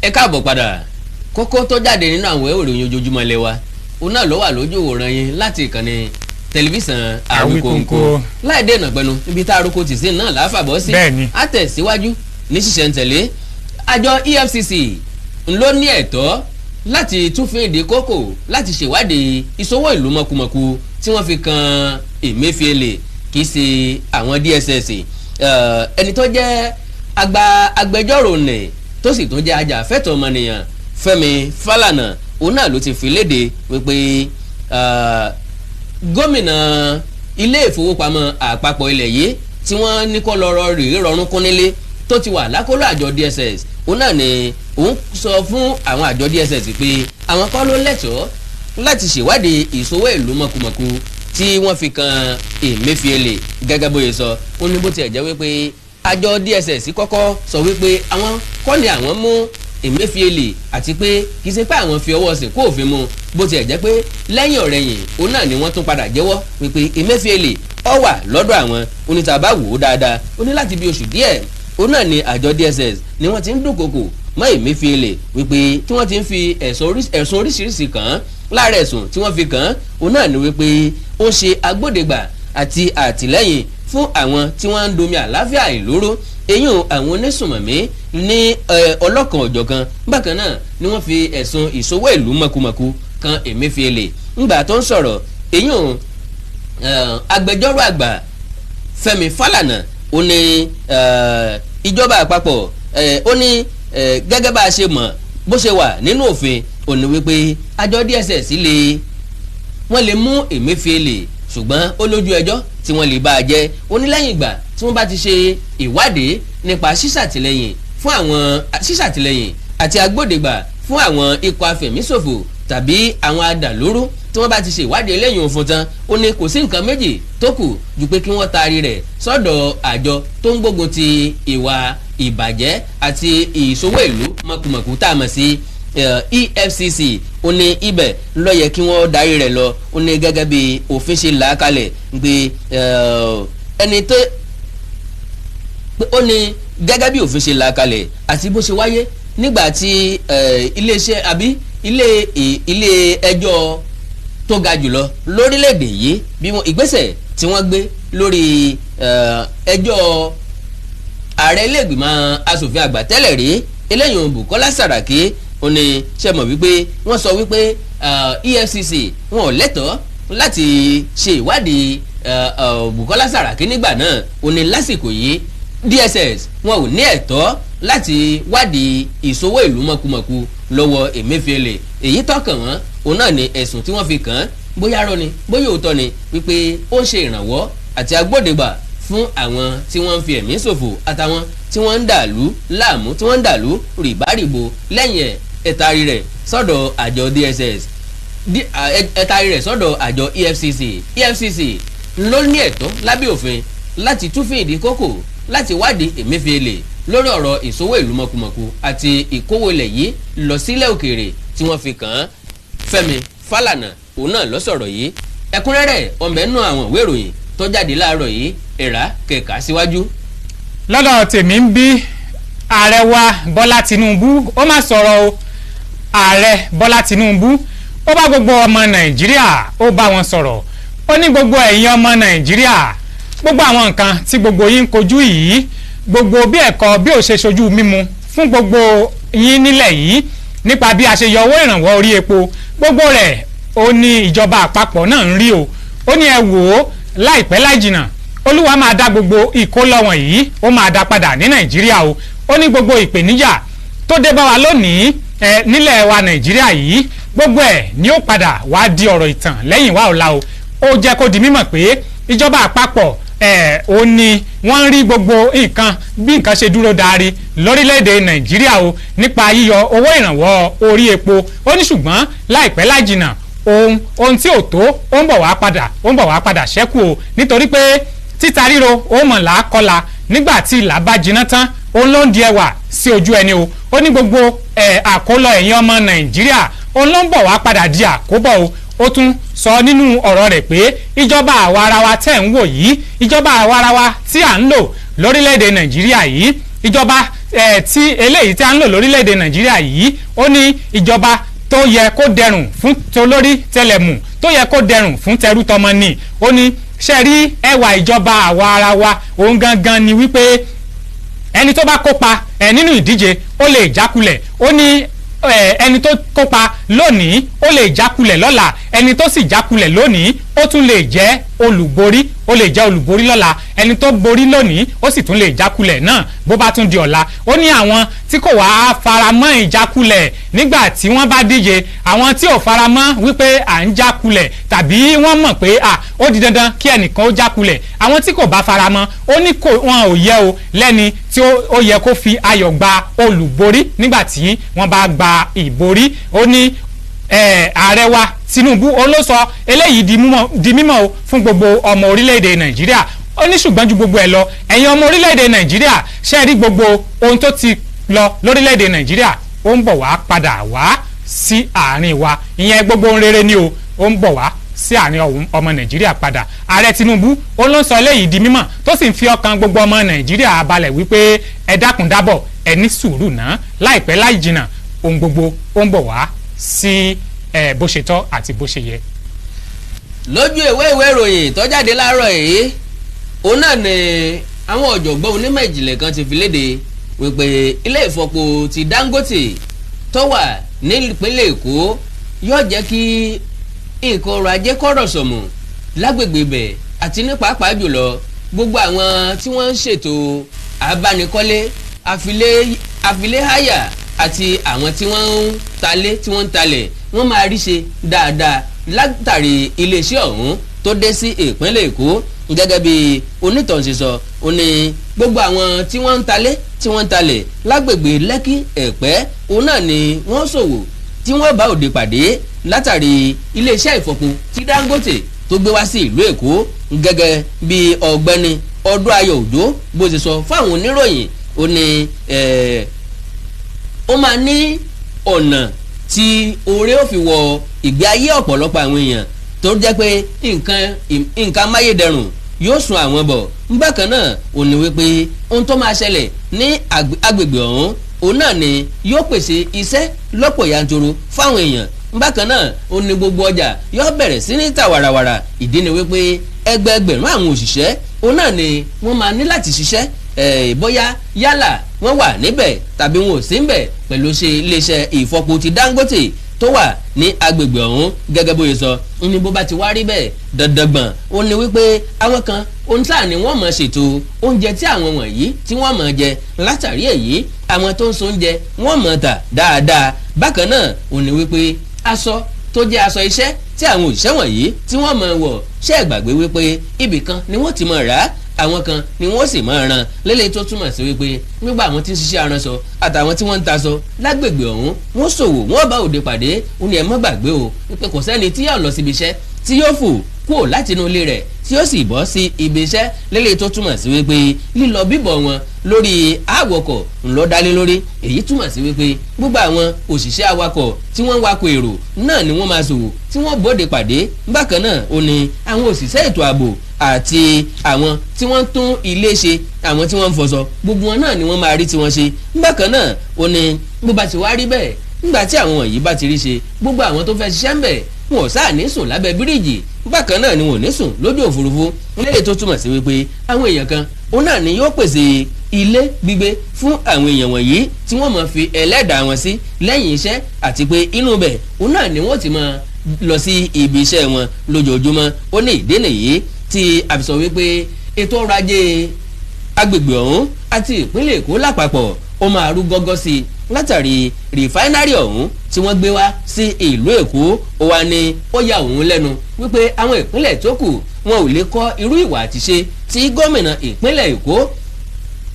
Ẹ káàbọ̀ padà. Kókó tó jáde nínú àwọn ìròyìn ojoojúmọ́ ilé wa, òun náà ló wà lójú òòràn yín láti ìkànnì tẹlifíṣàn Awikonko. Awikonko. Láì dènà pẹ̀lú ibi tá a roko tì sí náà láfàbọ̀ sí. Bẹ́ẹ̀ni. Á tẹ̀síwájú ní ṣísẹ̀ntẹ̀lé. Àjọ EFCC ló ní ẹ̀tọ́ láti túnfin ìdí kókò láti ṣèwádìí ìṣòwò ìlú mọ̀kùmọ̀kù tí wọ́n fi kan Emefiele, kì í ṣe àwọn DSS. Ẹni tó jẹ́ àgbà agbẹjọ́rò nì tó sì tún jẹ́ ajàfẹ́tọ̀ọ́ ọmọnìyàn, Fẹ́mi Fálànà, òun náà ló ti fi léde wípé gómìnà ilé ìfowópamọ́ àpapọ̀ ilẹ̀ yìí tí wọ́n ní kó lọ́rọ́ rèé rọrùn kún nílé tó ti wà lákọlò àjọ DSS, òun náà ni òun sọ fún àwọn àjọ DSS pé àwọn kọ́ ló lẹ́tọ̀ọ́ láti ṣèwádìí ìṣòwò ìlú mọ̀kùmọ̀kù tí wọ́n fi kan Emefiele. Gẹ́gẹ́ bóyá sọ, ó ní bó tiẹ̀ jẹ́ wípé àjọ DSS kọ́kọ́ sọ wípé àwọn kọ́ ni àwọn mú Emefiele àti pé kì í ṣe pé àwọn fi ọwọ́ sìnkú òfin mu, bó tiẹ̀ jẹ́ pé lẹ́yìn ọ̀rẹ̀yìn òun náà ni wọ́n tún padà jẹ́wọ́ wípé Emefiele ó wà lọ́dọ̀ àwọn. Onítàbá wò ó dáadáa, ó ní láti bí oṣù díẹ̀ òun náà ni àjọ DSS ni wọ́n ti ń dúnkokò mọ́ Emefiele wípé tí wọ́n ti ń fi ẹ̀sùn oríṣiríṣi kàn án. Lára ẹ̀sùn tí wọ́n fi kàn án, òun náà ni wípé ó ṣe agbódegbà àti àtìlẹ́yìn fún àwọn tí wọ́n ń domi àláfíà ìlú rú, eyín àwọn onísùnmọ̀mí ní ọlọ́kan òjọ̀kan. Bákan náà ni wọ́n fi ẹ̀sùn ìṣòwò ìlú mọ̀kùmọ̀kù kan Emefiele. Ńgbà tó ń sọ̀rọ̀, eyín agbẹjọ́rò àgbà Fẹ́mi Fálànà, ó ní ìjọba àpapọ̀, ó ní gẹ́gẹ́ bá a ṣe mọ̀, bó ṣe wà nínú òfin, ó ní wípé àjọ DSS lè wọ́n lè mú Emefiele, ṣùgbọ́n ó lójú ẹjọ́ tí wọ́n lè bá a jẹ́. Ó ní lẹ́yìn ìgbà tí wọ́n bá ti ṣe ìwádìí nípa ṣíṣàtìlẹ́yìn fún àwọn, ṣíṣàtìlẹ́yìn àti agbódegbà fún àwọn ikọ̀ afẹ̀míṣòfò tàbí àwọn adàlúrú, tí wọ́n bá ti ṣe ìwádìí eléyìí òfin tán, ó ní kò sí nǹkan méjì tó kù ju pé kí wọ́n taari rẹ̀ sọ́dọ̀ àjọ tó ń gbógun ti ìwà ìbàjẹ́ àti ìṣòwò ìlú mọ̀kùmọ̀kù tá a mọ̀ sí EFCC. Ó ní ibẹ̀ ló yẹ kí wọ́n darí rẹ̀ lọ. Ó ní gẹ́gẹ́ bí òfin ṣe là á kalẹ̀ pé ẹni tó, ó ní gẹ́gẹ́ bí òfin ṣe là á kalẹ̀ àti bó ṣe wáyé nígbà tí iléeṣẹ́ àbí ilé ẹjọ́ tó ga jùlọ lórílẹ̀‐èdè yìí, bí wọ́n ìgbésẹ̀ tí wọ́n gbé lórí ẹjọ́ ààrẹ ilé-ìgbìmọ̀ asòfin àgbà tẹ́lẹ̀ rí eléyìí Bukola Saraki. Ó ní ṣe mọ̀ wípé wọ́n sọ wípé EFCC wọn ò lẹ́tọ̀ọ́ láti ṣe ìwádìí Bukola Saraki nígbà náà. Ó ní lásìkò yìí, DSS wọn ò ní ẹ̀tọ́ láti wádìí ìṣòwò ìlú mọ̀kùmọ̀kù lọ́wọ́ Emefiele. Èyí tọ́kàn wọ́n, òun náà ni ẹ̀sùn tí wọ́n fi kàn án, bóyá rọ́ ni, bóyá òótọ́ ni, wípé ó ń ṣe ìrànwọ́ àti agbódegbà fún àwọn tí wọ́n ń fi ẹ̀mí ṣòfò àtàwọn tí wọ́n ń dàlú láàmú, tí wọ́n ń dàlú rìbárìbò. Lẹ́yìn ẹ̀, ẹ taari rẹ̀ sọ́dọ̀ àjọ DSS, ẹ taari rẹ̀ sọ́dọ̀ àjọ EFCC. EFCC ló ní ẹ̀tọ́ lábẹ́ òfin Láti túfin ìdí kókò láti wádìí Emefiele lórí ọ̀rọ̀ ìṣòwò ìlú mọ̀kùmọ̀kù àti ìkówó ilẹ̀ yìí lọ sílẹ̀ òkèèrè tí wọ́n fi kàn án. Fẹ́mi Fálànà òun náà ló sọ̀rọ̀ yìí. Ẹ̀kúnrẹ́rẹ́ ọ̀nbẹ nù àwọn ìwé ìròyìn tó jáde láàárọ̀ yìí, ẹ̀rá kẹ̀ka síwájú. Lọ́dọ̀ tèmi ń bí, ààrẹ wa Bọ́lá Tinubu ó máa sọ̀rọ̀ o. Ààrẹ Bọ́lá Tinubu ó bá gbogbo ọmọ Nàìjíríà, ó bá wọn sọ̀rọ̀. Ó ní gbogbo ẹ̀yin ọmọ Nàìjíríà, gbogbo àwọn nǹkan tí gbogbo yín ń kojú yìí, gbogbo bí ẹ̀kọ́ bí ò ṣe ṣojú mímu fún gbogbo yín nílẹ̀ yìí, nípa bí a ṣe yọ owó ìrànwọ́ orí epo, gbogbo rẹ̀ ó ní ìjọba àpapọ̀ náà ń rí o. Ó ní ẹ wò ó, láìpẹ́ láì jìnnà, Olúwa máa dá gbogbo ìkólọ́wọ̀n yìí, ó máa dá padà ní Nàìjíríà o. Ó ní gbogbo ìpèníjà tó dé bá wa lónìí ẹ nílẹ̀ wa Nàìjíríà yìí, gbogbo ẹ̀ ni ó padà wá di ọ̀rọ̀ ìtàn lẹ́yìn wá ọ̀la o. Ó jẹ́ kó di mímọ̀ pé ìjọba àpapọ̀ ẹ̀ ó ní wọ́n ń rí gbogbo nǹkan bí nǹkan ṣe dúró darí lórílẹ̀‐èdè Nàìjíríà o, nípa yíyọ owó ìrànwọ́ orí epo. Ó ní ṣùgbọ́n láìpẹ́ láì jìnnà, ohun tí ò tó, ó ń bọ̀ wá padà, ó ń bọ̀ wá padà ṣẹ́kù o, nítorí pé títa ríro ó mọ̀ làákọ́la. Nígbà tí ìlà bá jiná tán, òun ló ń di ẹwà sí ojú ẹni o. Ó ní gbogbo ẹ̀ àkólọ ẹ̀yin ọmọ Nàìjíríà, òun ló ń bọ̀ wá padà di àkóbọ̀ o. Ó tún sọ nínú ọ̀rọ̀ rẹ̀ pé ìjọba àwa ara wa tẹ̀ ń wò yìí, ìjọba àwa ara wa tí à ń lò lórílẹ̀‐èdè Nàìjíríà yìí, ìjọba ẹ̀ tí eléyìí tí à ń lò lórílẹ̀‐èdè Nàìjíríà yìí, ó ní ìjọba tó yẹ kó dẹrùn fún tolórí tẹlẹ̀mù, tó yẹ kó dẹrùn fún tẹrútọmọ ni. Ó ní ṣe rí ẹwà ìjọba àwa ara wa, òun gangan ni wípé ẹni tó bá kópa ẹ nínú ìdíje, ó lè jákulẹ̀. Ó ní ẹni tó kópa lónìí, ó lè jákulẹ̀ lọ́la. Ẹni tó sì jákulẹ̀ lónìí, ó tún lè jẹ́ olùborí, ó lè jẹ́ olùborí lọ́la. Ẹni tó borí lónìí, ó sì tún lè jákulẹ̀ náà bó bá tún di ọ̀la. Ó ní àwọn tí kò wá faramọ́ ìjákulẹ̀ nígbà tí wọ́n bá díje, àwọn tí ò faramọ́ wípé à ń jákulẹ̀, tàbí wọ́n mọ̀ pé à ó di dandan kí ẹnìkan ó jákulẹ̀, àwọn tí kò bá faramọ́, ó ní kò wọn ò yẹ o lẹ́ni tí ó yẹ kó fi ayọ̀ gba olùborí nígbà tí wọ́n bá gba ìborí. Ó ní ààrẹ wa Tinubu ó ló sọ eléyìí di mímọ̀ o fún gbogbo ọmọ orílẹ̀-èdè Nàìjíríà. Ó ní ṣùgbọ́n ju gbogbo ẹ̀ lọ, ẹ̀yin ọmọ orílẹ̀-èdè Nàìjíríà, ṣe rí gbogbo ohun tó ti lọ lórílẹ̀-èdè Nàìjíríà, ó ń bọ̀ wá padà wá sí àárín wa. Ìyẹn gbogbo ohun rere ni o, ó ń bọ̀ wá sí àárín ọmọ Nàìjíríà padà. Ààrẹ Tinubu ó ló ń sọ eléyìí di mímọ̀, tó sì ń fi ọkàn gbogbo ọmọ Nàìjíríà balẹ̀ wípé ẹ dákun dábọ̀, ẹ ní sùúrù náà, láìpẹ́ láì jìnnà, ohun gbogbo ó ń bọ̀ wá sí ẹ bó ṣe tọ́ àti bó ṣe yẹ. Lójú ìwé ìwé ìròyìn tó jáde láàárọ̀ yìí, òun náà ni àwọn ọ̀jọ̀gbọ́n onímọ̀ ìjìnlẹ̀ kan ti fi léde wípé ilé ìfọpo ti Dangote tó wà nípínlẹ̀ Èkó yóò jẹ́ kí nǹkan ọrọ̀ ajé kọ́rọ̀ sọ̀mù lágbègbè ibẹ̀, àti ní pàápàá jùlọ gbogbo àwọn tí wọ́n ń ṣètò abánikọ́lé, àfilé háyà, àti àwọn tí wọ́n ń talé, tí wọ́n ń talẹ̀, wọ́n máa rí ṣe dáadáa látàrí iléeṣẹ́ ọ̀hún tó dé sí ìpínlẹ̀ Èkó. Gẹ́gẹ́ bí onítàn ṣe sọ, ó ní gbogbo àwọn tí wọ́n ń talé, tí wọ́n ń talẹ̀ lágbègbè Lẹ́kì Ẹ̀pẹ́, òun náà ni wọ́n ṣòwò tí wọ́n bá òde pàdé látàrí iléeṣẹ́ ìfọpo tí Dangote tó gbé wá sí ìlú Èkó. Gẹ́gẹ́ bí ọ̀gbẹ́ni Ọdúnayọ̀ Òjó bó ṣe sọ fáwọn oníròyìn, ó ní ó máa ní ọ̀nà tí oore ó fi wọ ìgbé ayé ọ̀pọ̀lọpọ̀ àwọn èèyàn, tó jẹ́ pé nǹkan amáyédẹrùn yóò sún àwọn bọ̀. Bákan náà, ó ní wípé ohun tó máa ṣẹlẹ̀ ní agbègbè ọ̀hún, òun náà ni yóò pèsè iṣẹ́ lọ́pọ̀ yanturu fáwọn èèyàn. Bákan náà, ó ní gbogbo ọjà yóò bẹ̀rẹ̀ sí ní tà wàràwàrà. Ìdí ni wípé ẹgbẹẹgbẹ̀rún àwọn òṣìṣẹ́, òun náà ni wọ́n máa ní láti ṣiṣẹ́, bóyá yálà wọ́n wà níbẹ̀ tàbí wọn ò sí níbẹ̀, pẹ̀lú ṣe iléeṣẹ́ ìfọpo ti Dangote tó wà ní agbègbè ọ̀hún. Gẹ́gẹ́ bóyá sọ ní, bó bá ti wá rí bẹ́ẹ̀ dandangbọ̀n, ó ní wípé àwọn kan ohun tá ní wọ́n máa ṣètò oúnjẹ tí àwọn wọ̀nyí tí wọ́n máa jẹ. Látàrí èyí, àwọn tó ń so oúnjẹ, wọ́n máa tà dáadáa. Bákan náà, ó ní wípé aṣọ tó jẹ́ aṣọ iṣẹ́ tí àwọn òṣìṣẹ́ wọ̀nyí tí wọ́n máa wọ̀, ṣé ẹ gbàgbé wípé ibì kan ni wọ́n ti máa rà á, àwọn kan ni wọ́n sì máa ran lélẹ̀, tó túmọ̀ sí wípé nígbà àwọn tí ń ṣiṣẹ́ aranṣọ àtàwọn tí wọ́n ń taṣọ lágbègbè ọ̀hún, wọ́n ṣòwò, wọ́n bá òde pàdé. Ó ní ẹ má gbàgbé o wípé kò sẹ́ni tí yóò lọ síbi iṣẹ́ tí yóò fò. kúrò láti inú ilé rẹ̀ tí ó sì bọ́ sí ibi iṣẹ́ lélẹ̀, tó túmọ̀ sí wípé lílọ bíbọ̀ wọn lórí àwọkọ̀ ńlọ dálé lórí. Èyí túmọ̀ sí wípé gbogbo àwọn òṣìṣẹ́ awakọ̀ tí wọ́n ń wakọ̀ èrò náà ni wọ́n máa ṣòwò tí wọ́n bóde pàdé. Bákan náà, ó ní àwọn òṣìṣẹ́ ètò ààbò àti àwọn tí wọ́n ń tún ilé ṣe, àwọn tí wọ́n ń fọṣọ, gbogbo wọn náà ni wọ́n máa rí tí wọ́n ṣe. Bákan náà, ó ní bó bá ti wá rí bẹ́ẹ̀, nígbà tí àwọn wọ̀nyí bá ti rí ṣe, gbogbo àwọn tó fẹ́ ṣiṣẹ́ ń bẹ̀, wọn ò sáà ní sùn lábẹ́ bíríìjì, bákan náà ni wọn ò ní sùn lójú òfurufú, léyìí tó túmọ̀ sí wípé àwọn èèyàn kan òun náà ni yóò pèsè ilé gbígbé fún àwọn èèyàn wọ̀nyí tí wọ́n máa fi ẹlẹ́dàá wọn sí lẹ́yìn iṣẹ́, àti pé inú bẹ̀ òun náà ni wọ́n ti máa lọ sí ibi iṣẹ́ wọn lójoojúmọ́. Ó ní ìdí nìyí tí a fi sọ wípé ètò ọrọ̀ ajé agbègbè ọ̀hún àti ìpínlẹ̀ Èkó lápapọ̀ ó máa rú gọ́gọ́ sí i látàrí refinery ọ̀hún tí wọ́n gbé wá sí ìlú Èkó. Ó wá ní ó ya òun lẹ́nu wípé àwọn ìpínlẹ̀ tó kù wọn ò lè kọ́ irú ìwà àtiṣe tí gómìnà ìpínlẹ̀ Èkó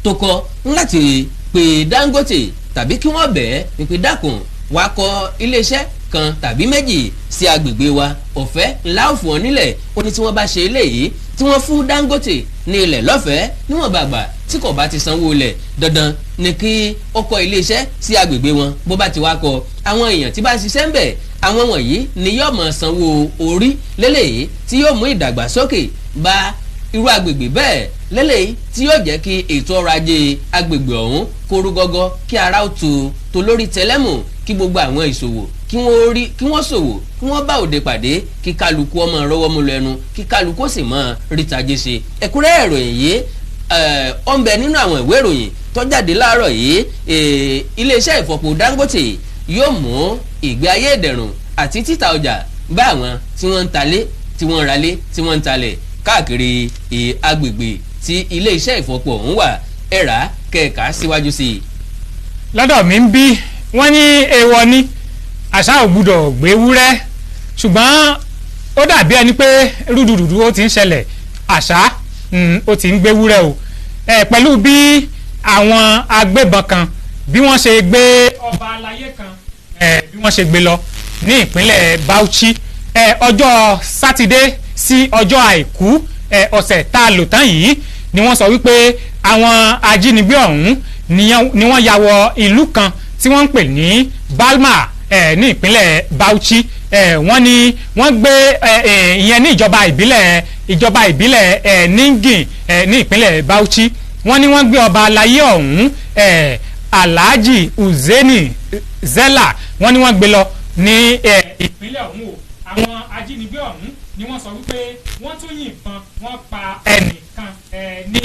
tó kọ́ láti pè Dangote tàbí kí wọ́n bẹ̀ẹ́ wípé, "Dákun, wàá kọ́ iléeṣẹ́ kan tàbí méjì sí agbègbè wa, ọ̀fẹ́ ńlá ò fún ọ nílẹ̀." Ó ní tí wọ́n bá ṣe eléyìí, tí wọ́n fún Dangote ní ilẹ̀ lọ́fẹ̀ẹ́, níwọ̀n bàgbà tí kò bá ti sanwó ilẹ̀, dandan ni kí ó kọ́ iléeṣẹ́ sí agbègbè wọn. Bó bá ti wá kọ́, àwọn èèyàn tí bá ń ṣiṣẹ́ ń bẹ̀, àwọn wọ̀nyí ni yóò máa sanwó orí lélẹ́yìí tí yóò mú ìdàgbàsókè bá irú agbègbè bẹ́ẹ̀, lélẹ́yìí tí yóò jẹ́ kí ètò ọrọ̀ ajé agbègbè ọ̀hún kó rú gọ́gọ́, kí ara ó tu tolórí tẹlẹ́mù, kí gbogbo àwọn ìṣòwò kí wọ́n rí, kí wọ́n ṣòwò, kí wọ́n bá òde pàdé, kí kálukú ọmọ rọwọ́ mú lẹ́nu, kí kálukú sì mọ rítajé ṣe. Ẹ̀kúnrẹ́rẹ́ ìròyìn yìí ó ń bẹ nínú àwọn ìwé ìròyìn tó jáde láàárọ̀ yìí. Iléeṣẹ́ ìfọpo Dangote yóò mú ìgbé ayé ìdẹ̀rùn àti títà ọjà bá àwọn tí wọ́n ń talé, tí wọ́n ń ralé, tí wọ́n ń talẹ̀ káàkiri agbègbè tí iléeṣẹ́ ìfọpo ọ̀hún wà. Ẹ̀rà kẹ̀ka síwájú sí i. Lọ́dọ̀ mi ń bí, wọ́n ní èèwọ̀ ni, àṣà ò gbúdọ̀ gbé wúrẹ́, ṣùgbọ́n ó dàbí ẹni pé rúdurùdu ó ti ń ṣẹlẹ̀, àṣà ó ti ń gbé wúrẹ́ o ẹ, pẹ̀lú bí àwọn agbébọn kan bí wọ́n ṣe gbé ọba aláyé kan ẹ, bí wọ́n ṣe gbé lọ ní ìpínlẹ̀ Bauchi ẹ, ọjọ́ sátidé sí ọjọ́ àìkú ẹ, ọ̀sẹ̀ tá a lò tán yìí ni wọ́n sọ wípé àwọn ajínigbé ọ̀hún ni wọ́n ya wọ ìlú kan tí wọ́n ń pè ní Balma ẹ, ní ìpínlẹ̀ Bauchi ẹ, wọ́n ní wọ́n gbé ẹ, ẹ, ìyẹn ní ìjọba ìbílẹ̀ ẹ, Ningin ẹ, ní ìpínlẹ̀ Bauchi. Wọ́n ní wọ́n gbé ọba aláyé ọ̀hún ẹ, Alhaji Uzeni Zela, wọ́n ní wọ́n gbé lọ ní ẹ, ìpínlẹ̀ ọ̀hún o. Àwọn ajínigbé ọ̀hún ni wọ́n sọ wípé wọ́n tún yìnbọn, wọ́n pa ẹnìkan ẹ, ní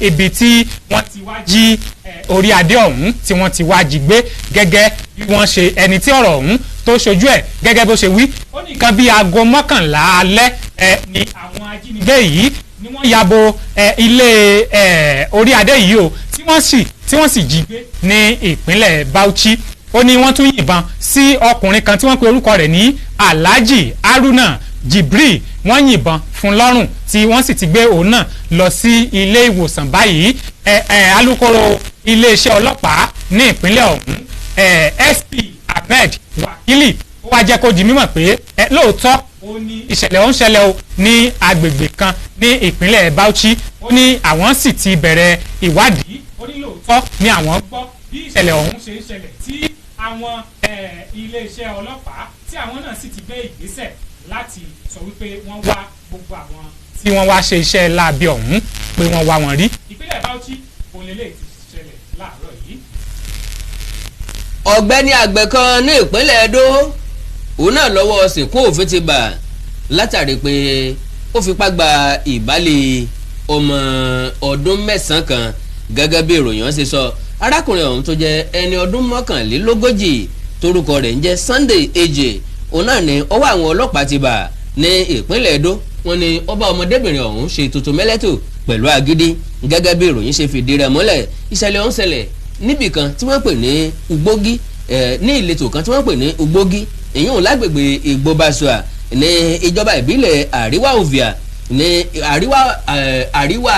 ibi tí wọ́n ti wá jí ẹ, orí adé ọ̀hún tí wọ́n ti wá jí gbé, gẹ́gẹ́ bí wọ́n ṣe ẹni tí ọ̀rọ̀ ọ̀hún tó ṣojú ẹ̀ gẹ́gẹ́ bó ṣe wí. Ó ní nǹkan bíi aago 11 alẹ́ ẹ, ni àwọn ajínigbé yìí ni wọ́n ya bo ẹ, ilé ẹ, orí adé yìí o, tí wọ́n sì jí gbé ní ìpínlẹ̀ Bauchi. Ó ní wọ́n tún yìnbọn sí ọkùnrin kan tí wọ́n pe orúkọ rẹ̀ ní Alhaji Haruna Jibril. Wọ́n yìnbọn fún lọ́rùn, tí wọ́n sì ti gbé òun náà lọ sí ilé ìwòsàn báyìí. Ẹ ẹ alūkkóró iléeṣẹ́ ọlọ́pàá ní ìpínlẹ̀ ọ̀hún ẹ, SP Ahmed Wakili, ó wá jẹ́ kó di mímọ̀ pé ẹ lóòótọ́ ó ní ìṣẹ̀lẹ̀ ó ń ṣẹlẹ̀ o ní agbègbè kan ní ìpínlẹ̀ Bauchi. Ó ní àwọn sì ti bẹ̀rẹ̀ ìwádìí. Ó ní lóòótọ́ ni àwọn gbọ́ bí ìṣẹ̀lẹ̀ ọ̀hún ṣe ń ṣẹlẹ̀, tí àwọn iléeṣẹ́ ọlọ́pàá tí àwọn náà sì ti gbé ìgbésẹ̀ láti sọ wípé wọ́n wá gbogbo àwọn tí wọ́n wá ṣe iṣẹ́ láabi ọ̀hún, pé wọ́n wá wọn rí. Ìpínlẹ̀ Bauchi òun lélẹ́yìí ti ṣẹlẹ̀ láàárọ̀ yìí. Ọ̀gbẹ́ni àgbẹ̀ kan ní ìpínlẹ̀ Ẹdó, òun náà lọ́wọ́ sìnkú òfin ti bà látàrí pé ó fipá gba ìbálẹ̀ ọmọ ọdún 9 kan. Gẹ́gẹ́ bí ìròyìn ṣe sọ, arákùnrin ọ̀hún tó jẹ́ ẹni ọdún 41, torúkọ rẹ̀ ń jẹ́ Sunday Eje, òun náà ní ọwọ́ àwọn ọlọ́pàá ti bà ní ìpínlẹ̀ Ẹdó. Wọ́n ní ó bá ọmọdébìnrin ọ̀hún ṣe tuntun mẹ́lẹ́tò pẹ̀lú agídí. Gẹ́gẹ́ bí ìròyìn ṣe fìdí rẹ̀ múlẹ̀, ìṣẹ̀lẹ̀ ọ̀hún ṣẹlẹ̀ níbì kan tí wọ́n pè ní Ugbógí, ní ìletò kan tí wọ́n pè ní Ugbógí, ìyún lágbègbè Ìgbóbasua ní ìjọba ìbílẹ̀ Àríwá Ovia ní àríwá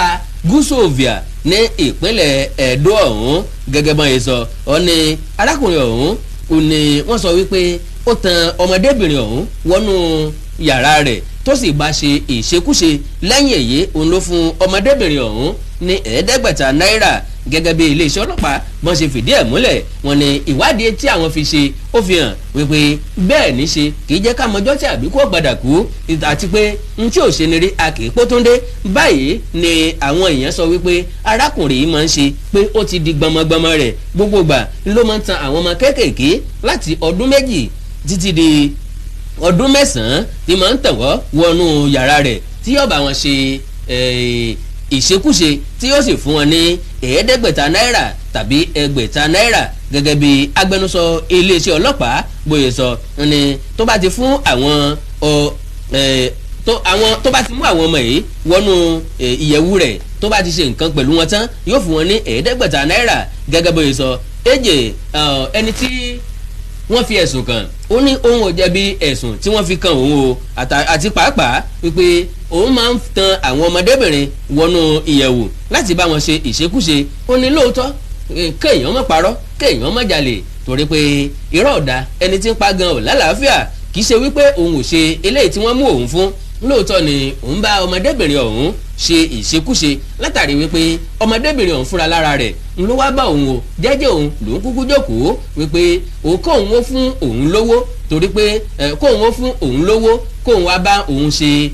gúúsù Ovia ní ìpínlẹ̀ Ẹdó ọ̀hún. Gẹ́gẹ́ bọ́n yẹn sọ ọ ní arákùnrin ọ̀hún ò ní wọ́n sọ wípé ó tan ọmọdébìnrin ọ̀hún wọnú yàrá rẹ̀. tó sì bá ṣe ìṣekúṣe. Lẹ́yìn èyí, òun ló fún ọmọdébìnrin ọ̀hún ní 500 náírà. Gẹ́gẹ́ bí iléeṣẹ́ ọlọ́pàá bọ́n ṣe fìdí ẹ̀ múlẹ̀, wọ́n ní ìwádìí tí àwọn fi ṣe, ó fi hàn wípé bẹ́ẹ̀ ní ṣe kì í jẹ́ ká mọjọ́ tí àbíkú ọ̀gbàdà kú, àti pé n tí ò ṣe ni rí a kì í pótúndé. Báyìí ni àwọn èèyàn sọ wípé arákùnrin yìí máa ń ṣe, pé ó ti di gbọmọgbọmọ rẹ̀. Gbogbo ìgbà ló máa ń tan àwọn ọmọ kéékèèké láti ọdún 2 títí di ọdún 9 tí máa ń tàn wọ́n wọnú yàrá rẹ̀, tí yóò bá wọn ṣe ìṣekúṣe, tí yóò sì fún wọn ní 500 náírà tàbí 6,000 náírà. Gẹ́gẹ́ bí agbẹnusọ iléeṣẹ́ ọlọ́pàá bóyá sọ ni, tó bá ti fún àwọn àwọn tó bá ti mú àwọn ọmọ yìí wọnú ìyẹ̀wù rẹ̀, tó bá ti ṣe nǹkan pẹ̀lú wọn tán, yóò fún wọn ní 500 náírà. Gẹ́gẹ́ bóyá sọ, èjè ẹni tí wọ́n fi ẹ̀sùn kàn, ó ní òun ò jẹ̀bi ẹ̀sùn tí wọ́n fi kàn òun o, àti pàápàá wípé òun máa ń tan àwọn ọmọdébìnrin wọnú ìyẹ̀wù láti bá wọn ṣe ìṣekúṣe. Ó ní lóòótọ́, kéèyàn má parọ́, kéèyàn má jalè, torí pé irọ́ ọ̀dà, ẹni tí ń pa gan ò lálàáfíà. Kì í ṣe wípé òun ò ṣe eléyìí tí wọ́n mú òun fún. Lóòótọ́ ni òun bá ọmọdébìnrin ọ̀hún ṣe ìṣekúṣe, látàrí wípé ọmọdébìnrin ọ̀hún fúnra lára rẹ̀ ń ló wá bá òun o. Jẹ́jẹ́ òun lòún kúkú jókòó wípé òun kóun ó fún òun lówó, torí pé kóun ó fún òun lówó, kóun wá bá òun ṣe,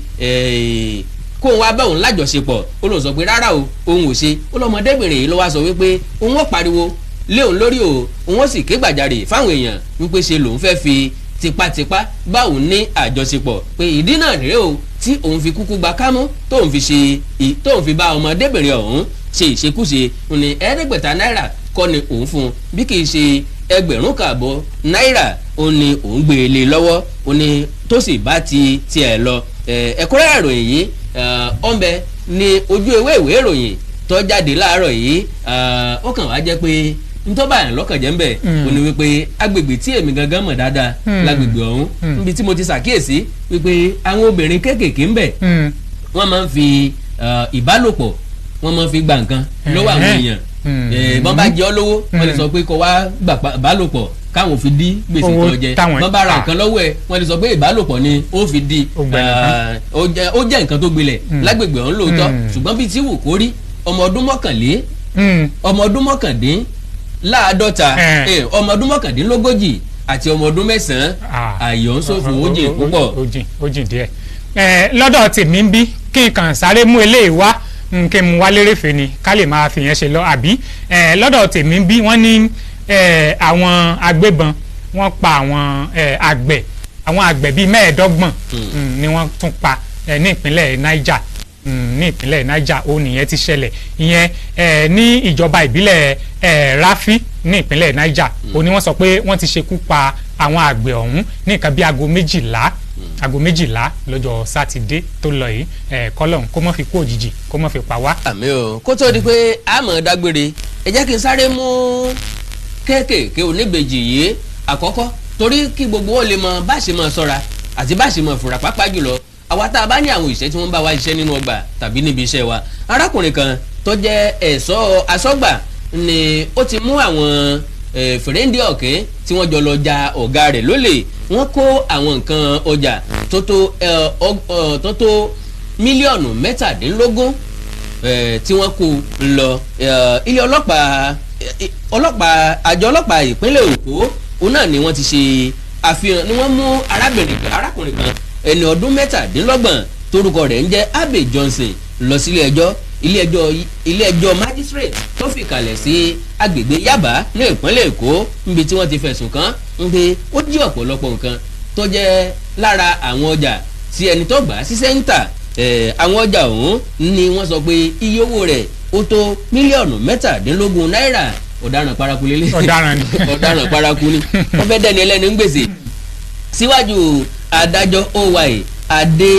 kóun wá bá òun lájọṣepọ̀. Ó lóun sọ pé rárá o, òun ò ṣe. Ó lọ́mọdébìnrin yìí ló wá sọ wípé òun ó pariwo lé òun lórí o, òun ó sì ké gbàjarè fáwọn èèyàn wípé ṣe lòun fẹ́ fi tipátipá bá òun ní àjọṣepọ̀, pé ìdí náà rèé o tí òun fi kúkú gba kámú, tóun fi ṣe, tóun fi bá ọmọdébìnrin ọ̀hún ṣe ìṣekúṣe. Ní 500 náírà kọ́ ni òun fún un, bí kì í ṣe 1,500 náírà òun ni òun gbé e lé lọ́wọ́, òun ni tó sì bá ti tiẹ̀ lọ. Ẹ̀kúnrẹ́rẹ́ ìròyìn yìí ọ̀nbẹ ní ojú ewé ìwé ìròyìn tó jáde láàárọ̀ yìí. Ó kàn wá jẹ́ pé ntọ́ba yẹn lọ́kàn jẹ́ ń bẹ̀, ó ní wípé agbègbè tí èmi gangan mọ̀ dáadáa lágbègbè ọ̀hún, níbi tí mo ti ṣàkíyèsí wípé àwọn obìnrin kéékèèké ń bẹ̀, wọ́n máa ń fi ìbálòpọ̀, wọ́n máa ń fi gba nǹkan lọ́wọ́ àwọn èèyàn. Bọ́n bá jẹ́ ọ́ lówó, wọ́n lè sọ pé kó wá gbà ìbálòpọ̀ káwọn fi dí gbèsè tó jẹ. Bọ́n bá ra nǹkan lọ́wọ́ ẹ̀, wọ́n lè sọ pé ìbálòpọ̀ ni ó fi di. Ó jẹ́ nǹkan tó gbilẹ̀ lágbègbè ọ̀hún lóòótọ́, ṣùgbọ́n bí tí wù kó rí, ọmọ ọdún 21, ọmọ ọdún 49, ọmọ ọdún 39 àti ọmọ ọdún 9, àyọ̀ ń ṣòfò, ó jìn púpọ̀. Ó jìn díẹ̀. Lọ́dọ̀ tèmi ń bí, kí n kàn sáré mú eléyìí wá, kí n mú wá lérèfé ni, ká lè máa fi yẹn ṣe lọ àbí. Lọ́dọ̀ tèmi ń bí, wọ́n ní àwọn agbébọn wọ́n pa àwọn àgbẹ̀, àwọn àgbẹ̀ bíi 25 ni wọ́n tún pa ní ìpínlẹ̀ Niger. Ní ìpínlẹ̀ Niger ó nìyẹn ti ṣẹlẹ̀. Ìyẹn ní ìjọba ìbílẹ̀ Rafi ní ìpínlẹ̀ Niger ó ní wọ́n sọ pé wọ́n ti ṣekú pa àwọn àgbẹ̀ ọ̀hún ní nǹkan bíi aago 12 lọ́jọ́ sátidé tó lọ yìí. Kọ́lọ́n kó má fi kú òjijì, kó má fi pa wá. Àmín o. Kó tó di pé a mọ̀ dágbére, ẹ jẹ́ kí n sáré mú kéékèèké oníbejì yìí àkọ́kọ́, torí kí gbogbo ó lè mọ bá ṣe mọ̀ ṣọ́ra àti bá ṣe mọ̀ fura, pàápàá jùlọ àwa tá a bá ní àwọn ìṣẹ́ tí wọ́n bá wa ṣiṣẹ́ nínú ọgbà tàbí níbi iṣẹ́ wa. Arákùnrin kan tó jẹ́ ẹ̀ṣọ́ asọ́gbà ni ó ti mú àwọn fèrèǹdì ọ̀kẹ́ tí wọ́n jọ lọ ja ọ̀gá rẹ̀ lólè. Wọ́n kó àwọn nǹkan ọjà tó tó mílíọ̀nù 17 tí wọ́n kó lọ. Ilé ọlọ́pàá, ọlọ́pàá, àjọ ọlọ́pàá ìpínlẹ̀ Èkó òun náà ni wọ́n ti ṣe àfihàn ni wọ́n mú arákùnrin kan, ẹni ọdún 27, torúkọ rẹ̀ ń jẹ́ Abbey Johnson, lọ sílé ẹjọ́. Ilé ẹjọ́ magistrate tó fìkàlẹ̀ sí agbègbè Yaba ní ìpínlẹ̀ Èkó, níbi tí wọ́n ti fẹ̀sùn kàn ń pé ó jí ọ̀pọ̀lọpọ̀ nǹkan tó jẹ́ lára àwọn ọjà tí ẹni tó gbà á síṣẹ́ ń tà. Àwọn ọjà ọ̀hún ni wọ́n sọ pé iye owó rẹ̀ ó tó mílíọ̀nù 17 náírà. Ọ̀daràn paraku lélẹ̀. Ọ̀daràn ni. Ọ̀daràn paraku ni. Wọ́n fẹ́ dẹ́ni ẹlẹ́ni ń gbèsè. Síwájú adájọ́ oy adé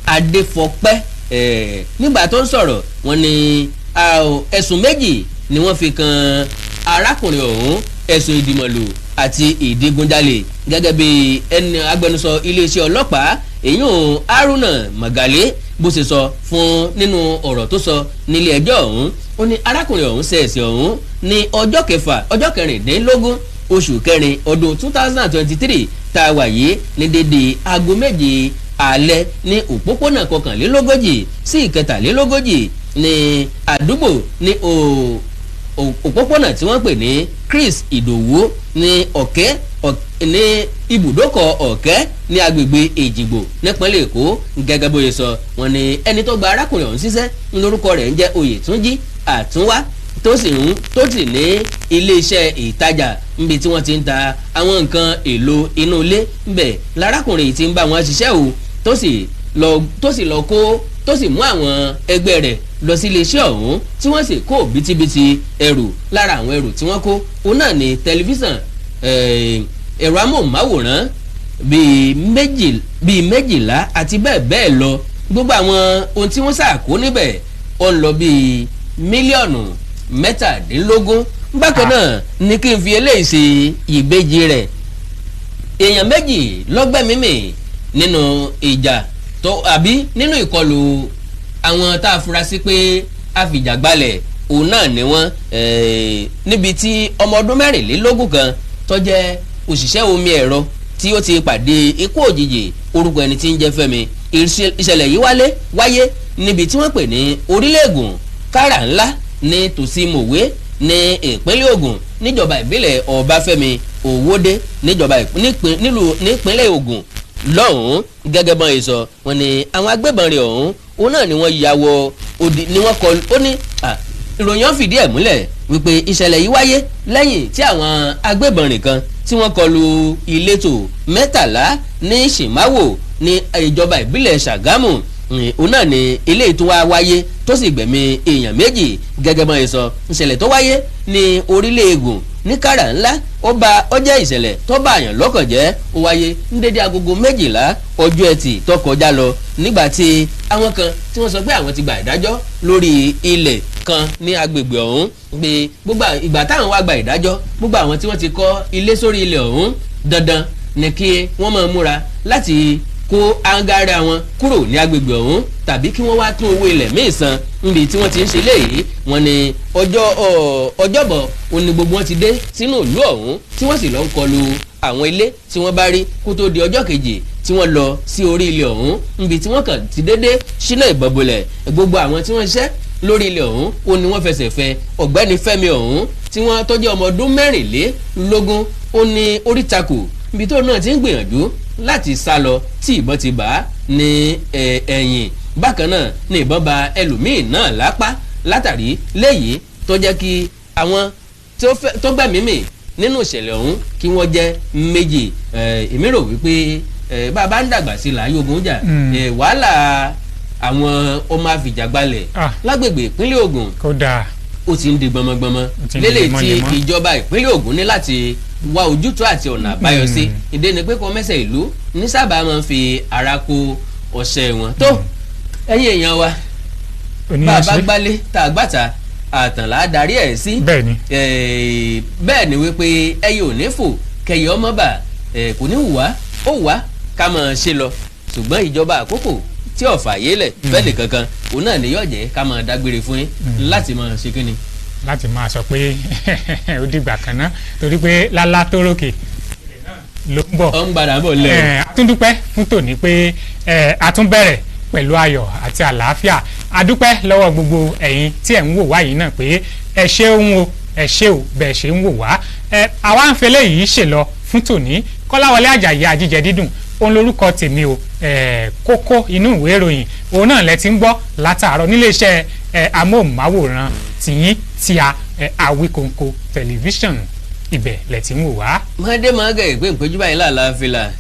Adéfọpẹ́, nígbà tó ń sọ̀rọ̀, wọ́n ní ẹ̀sùn 2 ni wọ́n fi kan arákùnrin ọ̀hún: ẹ̀sùn ìdìmọ̀lù àti ìdígunjalè. Gẹ́gẹ́ bí ẹni agbẹnusọ iléeṣẹ́ ọlọ́pàá èyún Haruna Magale bó ṣe sọ fún nínú ọ̀rọ̀ tó sọ nílé ẹjọ́ ọ̀hún, ó ní arákùnrin ọ̀hún ṣe ẹ̀sìn ọ̀hún ní ọjọ́ kẹfà, ọjọ́ 16 oṣù kẹrin ọdún 2023 tá a wà yìí, ní dédé aago 7 alẹ́ ní òpópónà 41 sí 43 ní àdúgbò ní òpópónà tí wọ́n pè ní Chris Ìdòwú ní Ọ̀kẹ́ ní ibùdókọ̀ Ọ̀kẹ́ ní agbègbè Èjìgbò nípínlẹ̀ Èkó. Gẹ́gẹ́ bó ṣe sọ, wọ́n ní ẹni tó gba arákùnrin ọ̀hún síṣẹ́ lórúkọ rẹ̀ ń jẹ́ Oyètúnjí Àtúnwá, tó sì ń tó sì ní iléeṣẹ́ ìtajà níbi tí wọ́n ti ń ta àwọn nǹkan èlò inú ilé. Ńbẹ̀ lárákùnrin yìí ti ń bá wọn ṣiṣẹ́ o, tó sì lọ kó tó sì mú àwọn ẹgbẹ́ rẹ̀ lọ sí iléeṣẹ́ ọ̀hún, tí wọ́n sì kó bítíbitì ẹrù. Lára àwọn ẹrù tí wọ́n kó òun náà ní tẹlifíṣàn, ẹ̀rọ amóhùnmáwòrán bíi 12 àti bẹ́ẹ̀ bẹ́ẹ̀ lọ. Gbogbo àwọn ohun tí wọ́n ṣàkó níbẹ̀, ó ń lọ bíi mílíọ̀nù 17. Bákan náà ní kí n fi eléyìí ṣe ìbejì rẹ̀, èèyàn 2 lọ́gbẹ̀mímì nínú ìjà tó àbí nínú ìkọlù àwọn tá a fura sí pé àfìjàgbalẹ̀ òun náà ni wọ́n, níbi tí ọmọ ọdún 24 kan tó jẹ́ òṣìṣẹ́ omi ẹ̀rọ tí ó ti pàdé ikú òjijì, orúkọ ẹni tí ń jẹ́ Fẹ́mi. Ìṣẹ̀lẹ̀ yìí wáyé níbi tí wọ́n pè ní Orílẹ̀-Ègùn Kára Ńlá ní tòsí Mòwe ní ìpínlẹ̀ Ògùn, níjọba ìbílẹ̀ Ọbáfẹ́mi Òwòdé, níjọba nílùú nípínlẹ̀ Ògùn lọ́hùn-ún. Gẹ́gẹ́ bọ́n yìí sọ, wọ́n ní àwọn agbébọn rẹ̀ ọ̀hún òun náà ni wọ́n ya wọ odi ni wọ́n kọ. Ó ní ìròyìn ọ̀hún fìdí ẹ̀ múlẹ̀ wípé ìṣẹ̀lẹ̀ yìí wáyé lẹ́yìn tí àwọn agbébọn rìn kan tí wọ́n kọlu ìletò 13 ní Ṣìmáwò ní ìjọba ìbílẹ̀ Ṣàgámù. Òun náà ni ilé tó wá wáyé tó sì gbẹ̀mí èèyàn 2. Gẹ́gẹ́ bọ́n yìí sọ, ìṣẹ̀lẹ̀ tó wáyé ní Orílẹ̀ Ègùn ní Kára Ńlá, ó ba ó jẹ́ ìṣẹ̀lẹ̀ tó bá àyàn lọ́kàn jẹ́. Ó wáyé ní dédé agogo 12 ọjọ́ Ẹtì tó kọjá lọ, nígbà tí àwọn kan tí wọ́n sọ pé àwọn ti gba ìdájọ́ lórí ilẹ̀ kan ní agbègbè ọ̀hún, pé gbogbo ìgbà táwọn wá gba ìdájọ́, gbogbo àwọn tí wọ́n ti kọ́ ilé sórí ilẹ̀ ọ̀hún, dandan ni kí wọ́n máa múra láti kó angara wọn kúrò ní agbègbè ọ̀hún tàbí kí wọ́n wá tún owó ilẹ̀ míì san níbi tí wọ́n ti ń ṣe léyìí. Wọ́n ní ọjọ́ Ọjọ́bọ̀ òun ni gbogbo wọn ti dé sínú ìlú ọ̀hún, tí wọ́n sì lọ ń kọlu àwọn ilé tí wọ́n bá rí, kó tó di ọjọ́ kejì tí wọ́n lọ sí orí ilẹ̀ ọ̀hún, níbi tí wọ́n kàn ti dédé ṣínà ìbọn bolẹ̀. Gbogbo àwọn tí wọ́n ṣiṣẹ́ lórí ilẹ̀ ọ̀hún ó ní wọ́n fẹsẹ̀ fẹ́. Ọ̀gbẹ́ni Fẹ́mi ọ̀hún tí wọ́n tó jẹ́ ọmọ ọdún 24, ó ní orí takò níbi tó náà ti ń gbìyànjú láti sá lọ tí ìbọn ti bà á ní ẹ̀yìn. Bákan náà ní ìbọn ba ẹlòmíì náà lápá látàrí léyìí tó jẹ́ kí àwọn tó gbẹ̀mí mì nínú ìṣẹ̀lẹ̀ ọ̀hún kí wọ́n jẹ́ 2. Èmi rò wípé bá a bá ń dàgbà sí là ń yógun jà. Wàhálà àwọn ọmọ àfìjàgbalẹ̀ lágbègbè ìpínlẹ̀ Ògùn Kódà ó ti ń di gbọmọgbọmọ Ó ti ń di lélẹ̀ tí lemọ́lemọ́. ìjọba ìpínlẹ̀ Ògùn ní láti wá ojútùú àti ọ̀nà àbáyọ sí. Ìdí ni pé kọ́mẹ́sẹ̀ ìlú ní sábà máa ń fi ara kó ọ̀sẹ̀ wọn tó. Ẹ̀yin èèyàn wa, bá a bá Oníyanṣe. gbálé tá a gbàtà àtànlá darí ẹ̀ sí. Bẹ́ẹ̀ ni. Bẹ́ẹ̀ ni wípé ẹyẹ ò ní fò kẹyẹ ọmọ bà kò ní wù wá, ó wù wá ká máa ṣe lọ, ṣùgbọ́n ìjọba àkókò tí ò fààyè lẹ̀ fẹ́ẹ̀ kankan òun náà ni yóò jẹ́ ká máa dágbére fún yín láti máa ṣe kínni. Láti máa sọ pé ó dìgbà kan náà, torí pé lálá tó rókè ló ń bọ̀. Ó ń gbadà bọ̀ lẹ́yìn. A tún dúpẹ́ fún tòní pé a tún bẹ̀rẹ̀ pẹ̀lú ayọ̀ àti àlàáfíà. A dúpẹ́ lọ́wọ́ gbogbo ẹ̀yin tí ẹ̀ ń wò wá yìí náà pé ẹ ṣeun o, ẹ ṣé o, bẹ́ẹ̀ ṣe ń wò wá. Àwa ń fẹlẹ́ yìí ṣe lọ fún tòní. Kọ́láwọlé Àjàyí Àjíjẹ Dídùn òun lorúkọ tèmi o. Kókó inú ìwé ìròyìn òun náà lẹ ti ń gbọ́ látàárọ̀ níléeṣẹ́ amóhùnmáwòrán tìyín tí a Àwíkòǹkò Tẹlifíṣàn, ibẹ̀ lẹ ti ń wò wá. Mọ́dé mọ́gẹ̀ ìpín ìpéjú báyìí làlá fìlà.